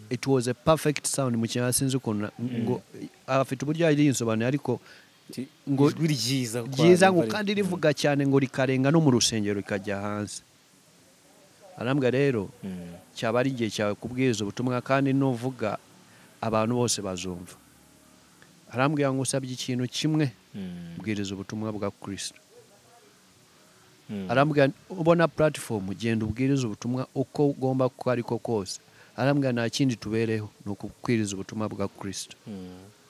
it was a perfect sound mu kinyarwanda sinzi ukuntu ngo afite uburyo yarinsobanuye ariko ngo ijwi ryiza ryiza ngo kandi rivuga cyane ngo rikarenga no mu rusengero rikajya hanze. Arambwa rero cyaba ari igihe cyawe kubwiriza ubutumwa kandi nuvuga abantu bose bazumva. Arambwira ngo usabye ikintu kimwe, bwiriza ubutumwa bwa Kristo. Arambwira ubona platform genda ubwiriza ubutumwa uko ugomba kuko ariko kose. Arambwira nta kindi tubereho ni ukubwiriza ubutumwa bwa Kristo.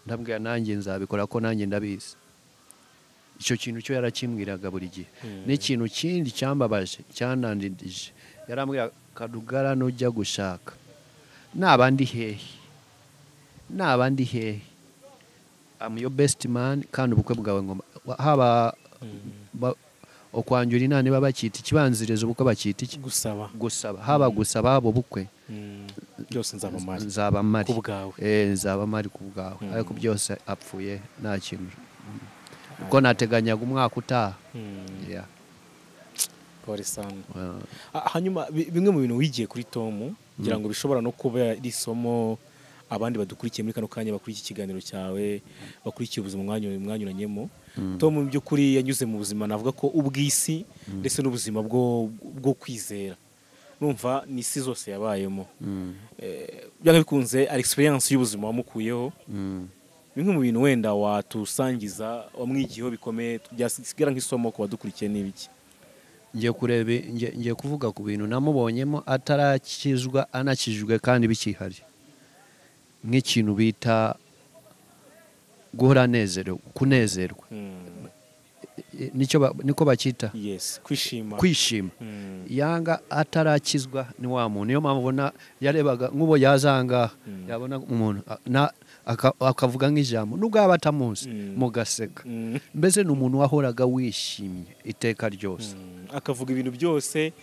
Ndabwira nanjye nzabikora ko nanjye ndabizi. Icyo kintu cyo yarakimbwiraga buri gihe. N'ikintu kindi cyambabaje cyanandindije, yarambwira Kadugara nujya gushaka nabandi hehe, nabandi hehe, I'm your best man kandi ubukwe bwawe ngoma haba okwanjura inani babakita ikibanziriza ubukwe bakita iki gusaba, gusaba haba gusaba abo bukwe byose nzaba mari, nzaba mari ku bwawe, nzaba mari ku bwawe. Ariko byose apfuye nta kintu kuko nateganyaga umwaka utaha. Pole sana. Hanyuma bimwe mu bintu wigiye kuri Tom ngira ngo bishobora no kuba ari isomo abandi badukurikiye muri kano kanya bakurikiye ikiganiro cyawe, bakurikiye ubuzima mwanyuranyemo. Tom mu by'ukuri yanyuze mu buzima navuga ko ubwisi ndetse n'ubuzima bwo kwizera. Numva ni isi zose yabayemo. Byanga bikunze ari experience y'ubuzima wamukuyeho. Bimwe mu bintu wenda watusangiza wamwigiyeho bikomeye byasigara nk'isomo ku badukurikiye n'ibiki? Ngiye kureba, ngiye kuvuga ku bintu namubonyemo atarakizwa anakijwe kandi bikihari. Nk'ikintu bita guhora anezerewe, kunezerwa. Niko bakita. Yes, kwishima. Kwishima. Yanga atarakizwa ni wa muntu. Niyo mpamvu ubona yarebaga nk'ubo yazanga yabona umuntu akavuga nk'ijambo nubwo yaba atamuzi mugaseka. Mbese ni umuntu wahoraga wishimye iteka ryose. Akavuga ibintu byose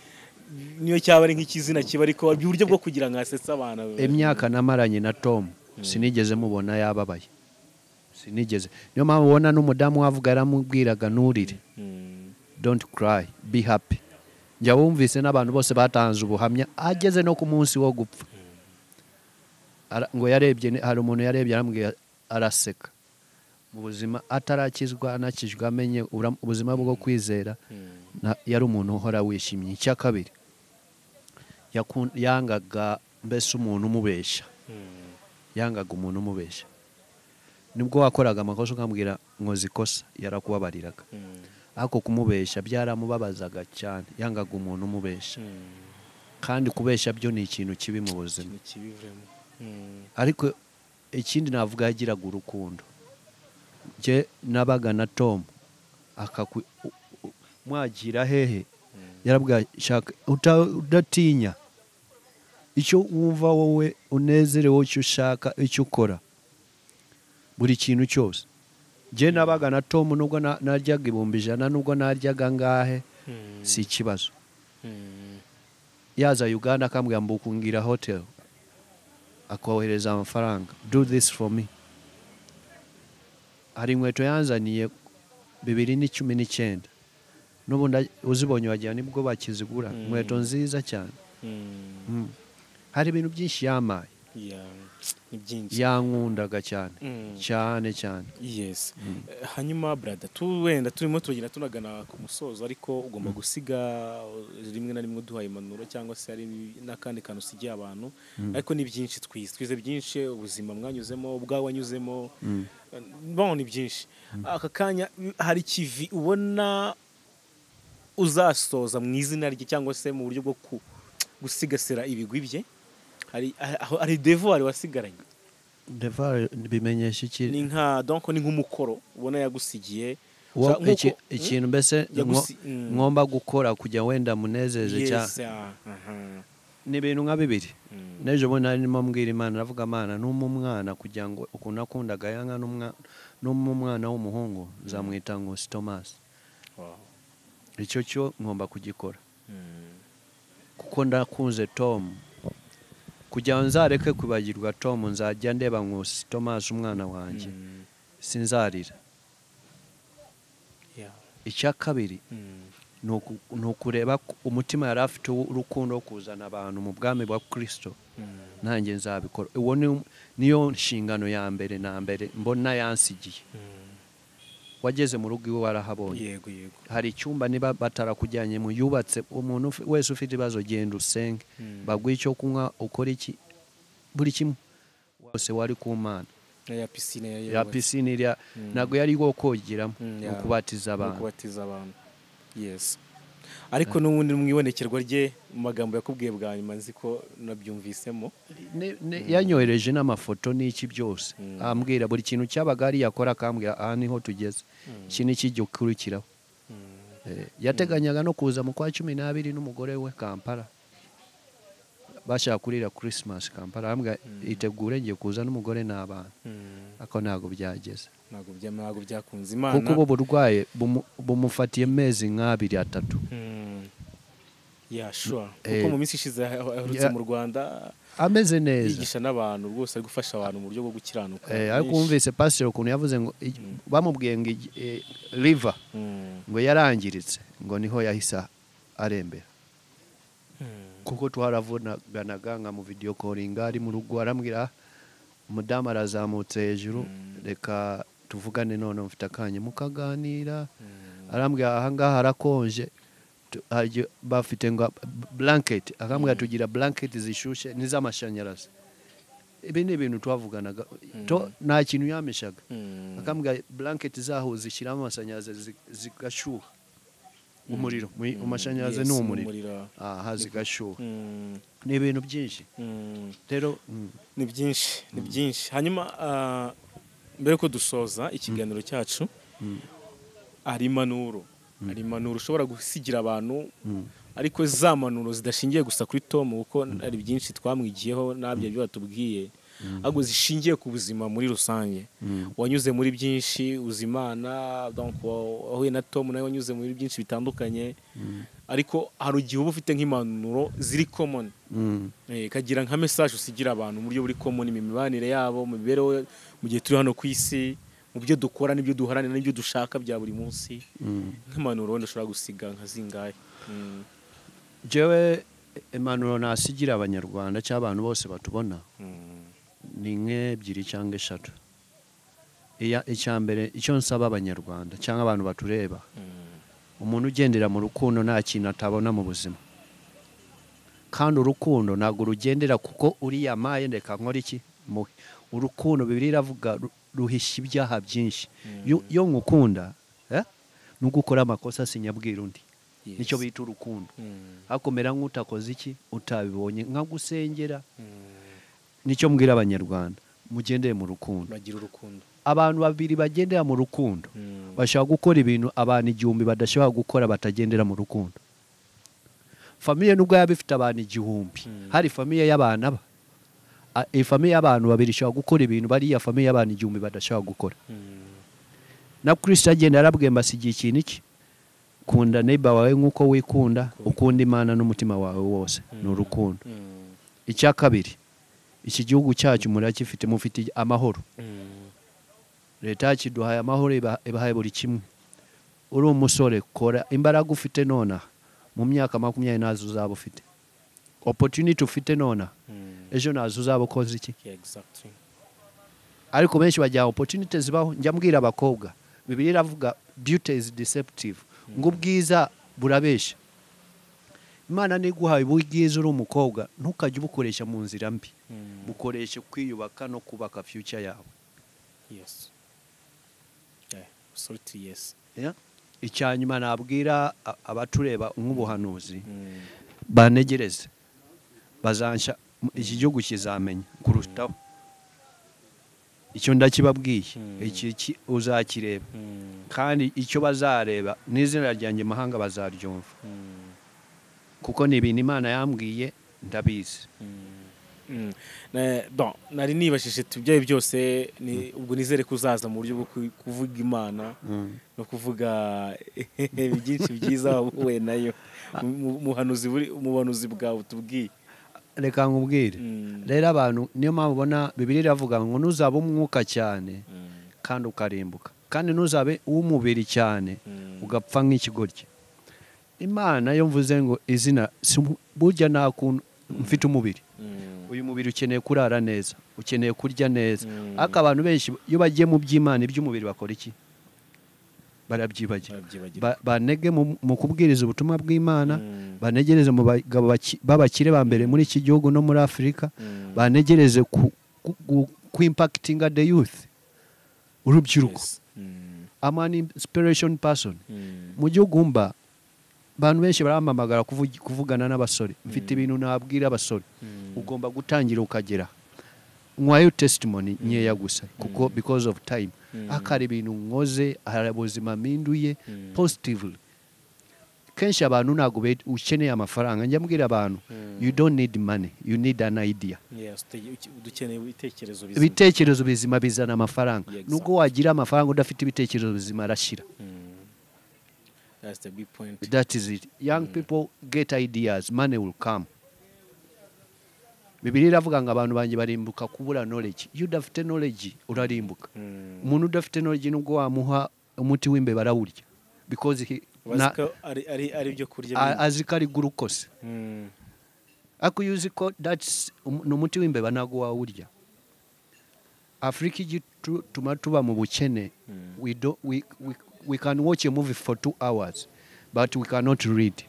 niyo cyaba ari nk'ikizina kiba ariko uburyo bwo kugira ngo asetse abantu. Imyaka namaranye na Tom sinigeze mubona yababaye. Sinigeze. Niyo mpamvu ubona n'umudamu wavuga yaramubwiraga nurire. Don't cry, be happy. Njya wumvise n'abantu bose batanze ubuhamya ageze no ku munsi wo gupfa. Ngo yarebye, hari umuntu yarebye aramubwira araseka. Mu buzima atarakizwa anakijwe amenye ubuzima bwo kwizera, yari umuntu uhora wishimye. Icya kabiri yangaga mbese umuntu umubeshya. Yangaga umuntu umubeshya. Nibwo wakoraga amakosa ukamubwira ngo zikosa yarakubabariraga. Ariko kumubeshya byaramubabazaga cyane. Yangaga umuntu umubeshya. Kandi kubeshya byo ni ikintu kibi mu buzima. Ariko ikindi navuga yagiraga urukundo. Je nabaga na Tom mwagira hehe yarabwa shaka udatinya Icyo wumva wowe unezerewe, icyo ushaka, icyo ukora, buri kintu cyose. Njye nabaga na Tom nubwo naryaga 100,000, nubwo naryaga ngahe, si ikibazo. Yaza Uganda akambwira mbukungira hotel, akohereza amafaranga, do this for me. Hari inkweto yanzaniye 2019, n'ubundi uzibonye wagira nibwo bakizigura, inkweto nziza cyane. Hari ibintu byinshi yamaye. Yankundaga cyane cyane cyane. Yes. Hanyuma brother, wenda turimo tugenda tunagana ku musozo, ariko ugomba gusiga rimwe na rimwe duhaye impanuro cyangwa se ari n'akandi kantu usigiye abantu, ariko ni byinshi twize byinshi, ubuzima mwanyuzemo, ubwawe wanyuzemo, bon ni byinshi. Aka kanya hari kivi ubona uzasoza mu izina rye cyangwa se mu buryo bwo gusigasira ibigwi bye? Hari devoir wasigaranye? Devoir bimenyesha iki? Ni nka donc ni nk'umukoro ubona yagusigiye, ikintu mbese ngomba gukora kujya wenda munezeze cya. Ni ibintu nka bibiri. N'ejo bundi narimo mbwira Imana, navuga Imana n'umwana kugira ngo ukuntu nakundaga Yanga n'umwana w'umuhungu nzamwita ngo Thomas. Icyo cyo ngomba kugikora kuko ndakunze Tom. Kugira ngo nzareke kwibagirwa Tom, nzajya ndeba ngo Thomas umwana wanjye, sinzarira. Icya kabiri ni ukureba umutima yari afite urukundo wo kuzana abantu mu bwami bwa Kristo, nanjye nzabikora. Uwo niyo nshingano ya mbere na mbere mbona yansigiye. Wageze mu rugo iwe warahabonye. Yego yego. Hari icyumba niba batarakujyanye mu yubatse, umuntu wese ufite ibibazo genda usenge, baguhe icyo kunywa, ukora iki, buri kimwe wose wari ku Mana. Ya piscine ya piscine iriya ntabwo yari wo kogeramo, ukubatiza abantu. Ukubatiza abantu. Yes. Ariko n'ubundi mwibonekerwa rye mu magambo yakubwiye bwa nyuma nzi ko nabyumvisemo. Yanyohereje n'amafoto n'iki byose, ambwira buri kintu cyabaga ari yakora, akambwira aha niho tugeze, iki ni kigikurikiraho. Yateganyaga no kuza mu kwa 12 n'umugore we Kampala, bashaka kurira Christmas Kampala, ambwira itegure ngiye kuza n'umugore n'abana. Ako ntago byageze, ntago byakunze Imana, kuko ubu burwaye bumufatiye mezi nk'abiri atatu. Yeah, sure. Kuko mu minsi ishize aherutse mu Rwanda ameze neza, yigisha n'abantu rwose, ari gufasha abantu mu buryo bwo gukiranuka. Ariko wumvise pastor ukuntu yavuze ngo bamubwiye ngo liver ngo yarangiritse, ngo niho yahise arembera. Kuko twaravuganaga nka mu video calling ari mu rugo, arambwira umudamu arazamutse hejuru, reka tuvugane none mfite akanya mukaganira. Arambwira aha ngaha harakonje, bafite ngo blanket, akambwira tugira blanket zishushe n'iz'amashanyarazi. Ibi ni ibintu twavuganaga, nta kintu yameshaga. Akambwira blanket zaho zishyiramo amashanyarazi zigashyuha, umuriro amashanyarazi ni umuriro, aha zigashyuha. Ni ibintu byinshi rero, ni byinshi, ni byinshi. Hanyuma mbere ko dusoza ikiganiro cyacu, hari impanuro, hari impanuro ushobora gusigira abantu, ariko za manuro zidashingiye gusa kuri Tom, kuko ari byinshi twamwigiyeho nabyo byo batubwiye, ahubwo zishingiye ku buzima muri rusange. Wanyuze muri byinshi, uzimana, donc wahuye na Tom nawe wanyuze muri byinshi bitandukanye, ariko hari igihe uba ufite nk'impanuro ziri common, kagira nka message usigira abantu mu buryo buri common, mu mibanire yabo, mu mibereho, mu gihe turi hano ku isi, mu byo dukora n'ibyo duharanira n'ibyo dushaka bya buri munsi. Nk'impanuro wenda ushobora gusiga nka zingahe? Jewe impanuro nasigira abanyarwanda cyangwa abantu bose batubona ni nk'ebyiri cyangwa eshatu. Icya mbere icyo nsaba abanyarwanda cyangwa abantu batureba, umuntu ugendera mu rukundo nta kintu atabona mu buzima. Kandi urukundo ntabwo rugendera kuko uriya maye ndeka nkora iki muhe. Urukundo Bibiliya iravuga ruhisha ibyaha byinshi. Iyo ngukunda nubwo ukora amakosa sinyabwira undi. Nicyo bita urukundo. Akomera nk'utakoze iki utabibonye, nkagusengera. Nicyo mbwira abanyarwanda, mugendere mu rukundo. Bagira urukundo. Abantu babiri bagendera mu rukundo bashaka gukora ibintu abantu 1000 badashobora gukora batagendera mu rukundo. Famille nubwo yaba ifite abantu 1000, hari famille y'abana ba famille y'abantu babiri ishobora gukora ibintu bariya famille y'abantu 1000 badashobora gukora. Na Kristo agenda yarabwiye mbasigiye ikintu iki, kunda neighbor wawe nk'uko wikunda, ukunda Imana n'umutima wawe wose, ni urukundo. Icya kabiri, iki gihugu cyacu murakifite, mufite amahoro. Leta yacu iduhaye amahoro, ibahaye buri kimwe. Uri umusore, kora imbaraga ufite nona, mu myaka 20 nazo uzaba ufite. Opportunity ufite nona, ejo nazo uzaba ukoze iki? Exactly. Ariko benshi bajya opportunities zibaho. Njya mbwira abakobwa, Bibiliya iravuga beauty is deceptive, ngo ubwiza burabesha. Imana niguhaye ubwiza uri umukobwa, ntukajye ubukoresha mu nzira mbi, bukoreshe kwiyubaka no kubaka future yawe. Yes. Yeah, absolutely yes. Yeah? Icyanyuma nabwira abatureba nk'ubuhanuzi, banegereze, bazansha iki gihugu kizamenya kurutaho. Icyo ndakibabwiye, iki uzakireba, kandi icyo bazareba n'izina ryanjye mahanga bazaryumva, kuko ni ibintu Imana yambwiye ndabizi. Nari nibashije tubyaye byose, ubwo nizere ko uzaza mu buryo bwo kuvuga Imana no kuvuga byinshi byiza wowe nayo mu buhanuzi bwawe tubwiye. Reka nkubwire rero, abantu niyo mpamvu ubona Bibiliya iravuga ngo ntuzabe umwuka cyane kandi ukarimbuka, kandi ntuzabe uw'umubiri cyane ugapfa nk'ikigoryi. Imana yo mvuze ngo izina burya nta kuntu mfite umubiri, uyu mubiri ukeneye kurara neza, ukeneye kurya neza. Ariko abantu benshi iyo bagiye mu by'Imana iby'umubiri bakora iki? Barabyibagira. Banege mu kubwiriza ubutumwa bw'Imana, banegereze mu bagabo b'abakire ba mbere muri iki gihugu no muri Afurika, banegereze ku impactinga the youth, urubyiruko. I'm an inspiration person. Mu gihugu mba abantu benshi barampamagara kuvugana n'abasore. Mfite ibintu nabwira abasore, ugomba gutangira ukagera. Nkwayo testimony nkeya gusa kuko because of time. Akari ibintu nkoze, hari ubuzima mpinduye positively. Kenshi abantu ntabwo ukeneye amafaranga. Njya mbwira abantu, you don't need money, you need an idea. Yes, dukeneye ibitekerezo bizima. Ibitekerezo bizima bizana amafaranga. Nubwo wagira amafaranga udafite ibitekerezo bizima arashira. That's the big point. That is it. Young people get ideas, money will come. Bibiliya iravuga ngo abantu banjye barimbuka kubura knowledge. Iyo udafite knowledge urarimbuka. Umuntu udafite knowledge nubwo wamuha umuti w'imbeba arawurya, because he ari ibyo kurya, azi ko ari glucose. Ariko iyo uzi ko that's ni umuti w'imbeba ntabwo wawurya. Afrika igituma tuba mu bukene, we can watch a movie for 2 hours but we cannot read.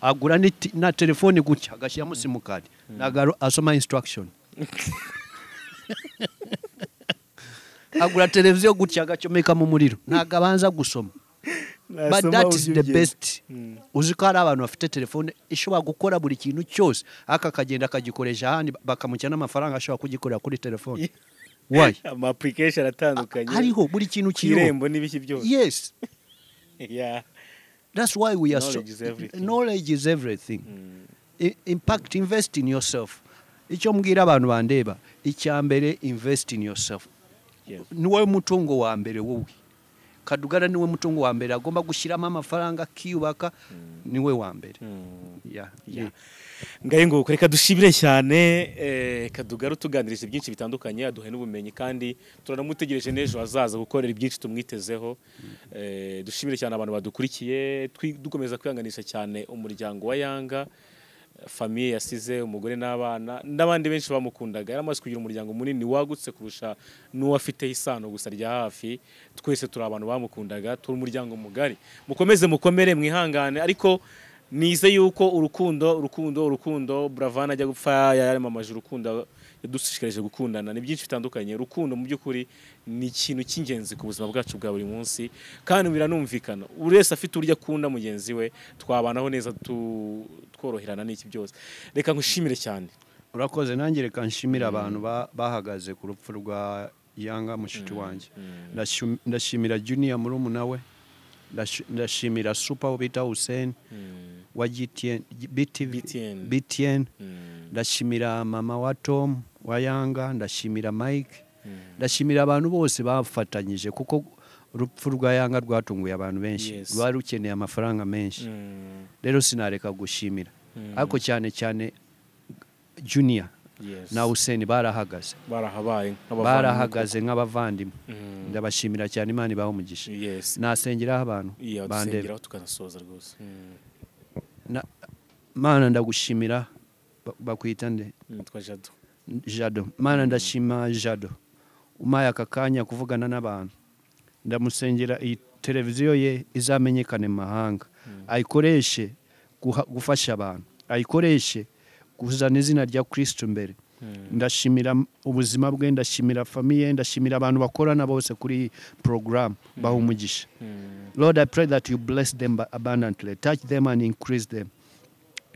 Agura na telefone gutya agashyiramo simukadi, ntabwo asoma instruction. Agura televiziyo gutya agacomeka mu muriro, ntabwo abanza gusoma. But that is the best. Uzi ko hari abantu bafite telefone ishobora gukora buri kintu cyose, aka kagenda akagikoresha ahandi bakamucya n'amafaranga ashobora kugikorera kuri telefone. Why? Ama application atandukanye hariho buri kintu kiriho, irembo n'ibiki byose. Yes. Yeah. That's why we are knowledge is everything. Knowledge is everything. Impact, invest in yourself. Icyo mbwira abantu bandeba, icya mbere invest in yourself. Yes. Niwe mutungo wa mbere wowe. Kadugara niwe mutungo wa mbere agomba gushyiramo amafaranga akiyubaka, niwe wa mbere. Yeah. Yeah. Ngaye ngo reka dushibire cyane Kadugara utuganirije byinshi bitandukanye, aduhe n'ubumenyi kandi turanamutegereje n'ejo hazaza gukorera ibyinshi tumwitezeho. Dushimire cyane abantu badukurikiye, dukomeza kwihanganisha cyane umuryango wa Yanga, famille yasize umugore n'abana n'abandi benshi bamukundaga. Yaramaze kugira umuryango munini wagutse kurusha n'uwafite isano gusa rya hafi. Twese turi abantu bamukundaga, turi umuryango mugari. Mukomeze mukomere mwihangane, ariko nize yuko urukundo urukundo urukundo Buravan ajya gupfa yaramamaje urukundo, yadushishikarije gukundana. Ni byinshi bitandukanye. Urukundo mu by'ukuri ni ikintu cy'ingenzi ku buzima bwacu bwa buri munsi, kandi biranumvikana. Buri wese afite uburyo akunda mugenzi we, twabanaho neza tworoherana n'iki byose. Reka nkushimire cyane. Urakoze. Nanjye reka nshimire abantu bahagaze ku rupfu rwa Yanga mushiki wanjye. Ndashimira Junior murumuna we, Ndashimira super bita Hussein wa GTN, BTV, BTN. Ndashimira mama wa Tom wa Yanga, ndashimira Mike, ndashimira abantu bose bafatanyije, kuko urupfu rwa Yanga rwatunguye abantu benshi, rwari rukeneye amafaranga menshi. Rero sinareka gushimira, ariko cyane cyane Junior na Hussein barahagaze, barahagaze nk'abavandimwe. Ndabashimira cyane, Imana ibahe umugisha. Nasengeraho abantu bandeba tukanasoza rwose. Mana ndagushimira, bakwita nde? Nitwa Jado. Jado. Mana ndashima Jado umaye aka kanya kuvugana n'abantu. Ndamusengera iyi televiziyo ye izamenyekane mu mahanga, ayikoreshe gufasha abantu, ayikoreshe kuzana izina rya Kristo imbere. Ndashimira ubuzima bwe, ndashimira famiye, ndashimira abantu bakorana bose kuri program, baha umugisha. Lord, I pray that you bless them abundantly, touch them and increase them.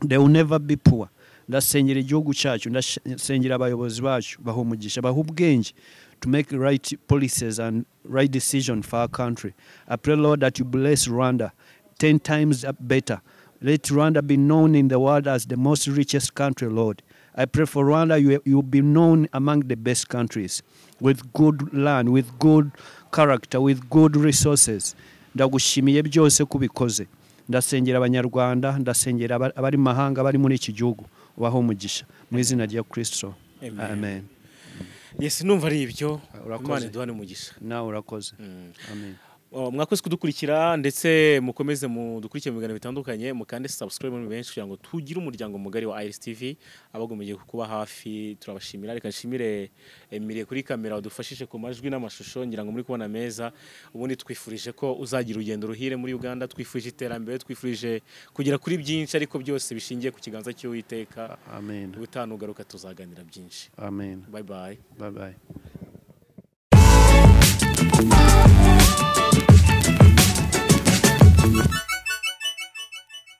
They will never be poor. Ndasengera igihugu cyacu, ndasengera abayobozi bacu, baha umugisha, baha ubwenge to make right policies and right decision for our country. I pray, Lord, that you bless Rwanda 10 times better. Let Rwanda be known in the world as the most richest country, Lord. I pray for Rwanda, you will be known among the best countries, with good land, with good character, with good resources. Ndagushimiye byose kubikoze. Ndasengera abanyarwanda, ndasengera abari mahanga bari muri iki gihugu, ubaho umugisha mu izina rya Kristo. Amen. Yes, numva ari ibyo. Imana iduhane umugisha. Nawe urakoze. Amen. Mwakoze kudukurikira, ndetse mukomeze mudukurikire mu biganiro bitandukanye, mukande subscribe muri benshi kugira ngo tugire umuryango mugari wa Iris TV. Abagomeje kuba hafi turabashimira. Reka nshimire Emile kuri kamera wadufashije ku majwi n'amashusho, ngira ngo muri kubona meza. Ubundi twifurije ko uzagira urugendo ruhire muri Uganda, twifurije iterambere, twifurije kugera kuri byinshi, ariko byose bishingiye ku kiganza cy'Uwiteka. Amen. Ubutaha nugaruka tuzaganira byinshi. Amen. Bye bye. Bye bye.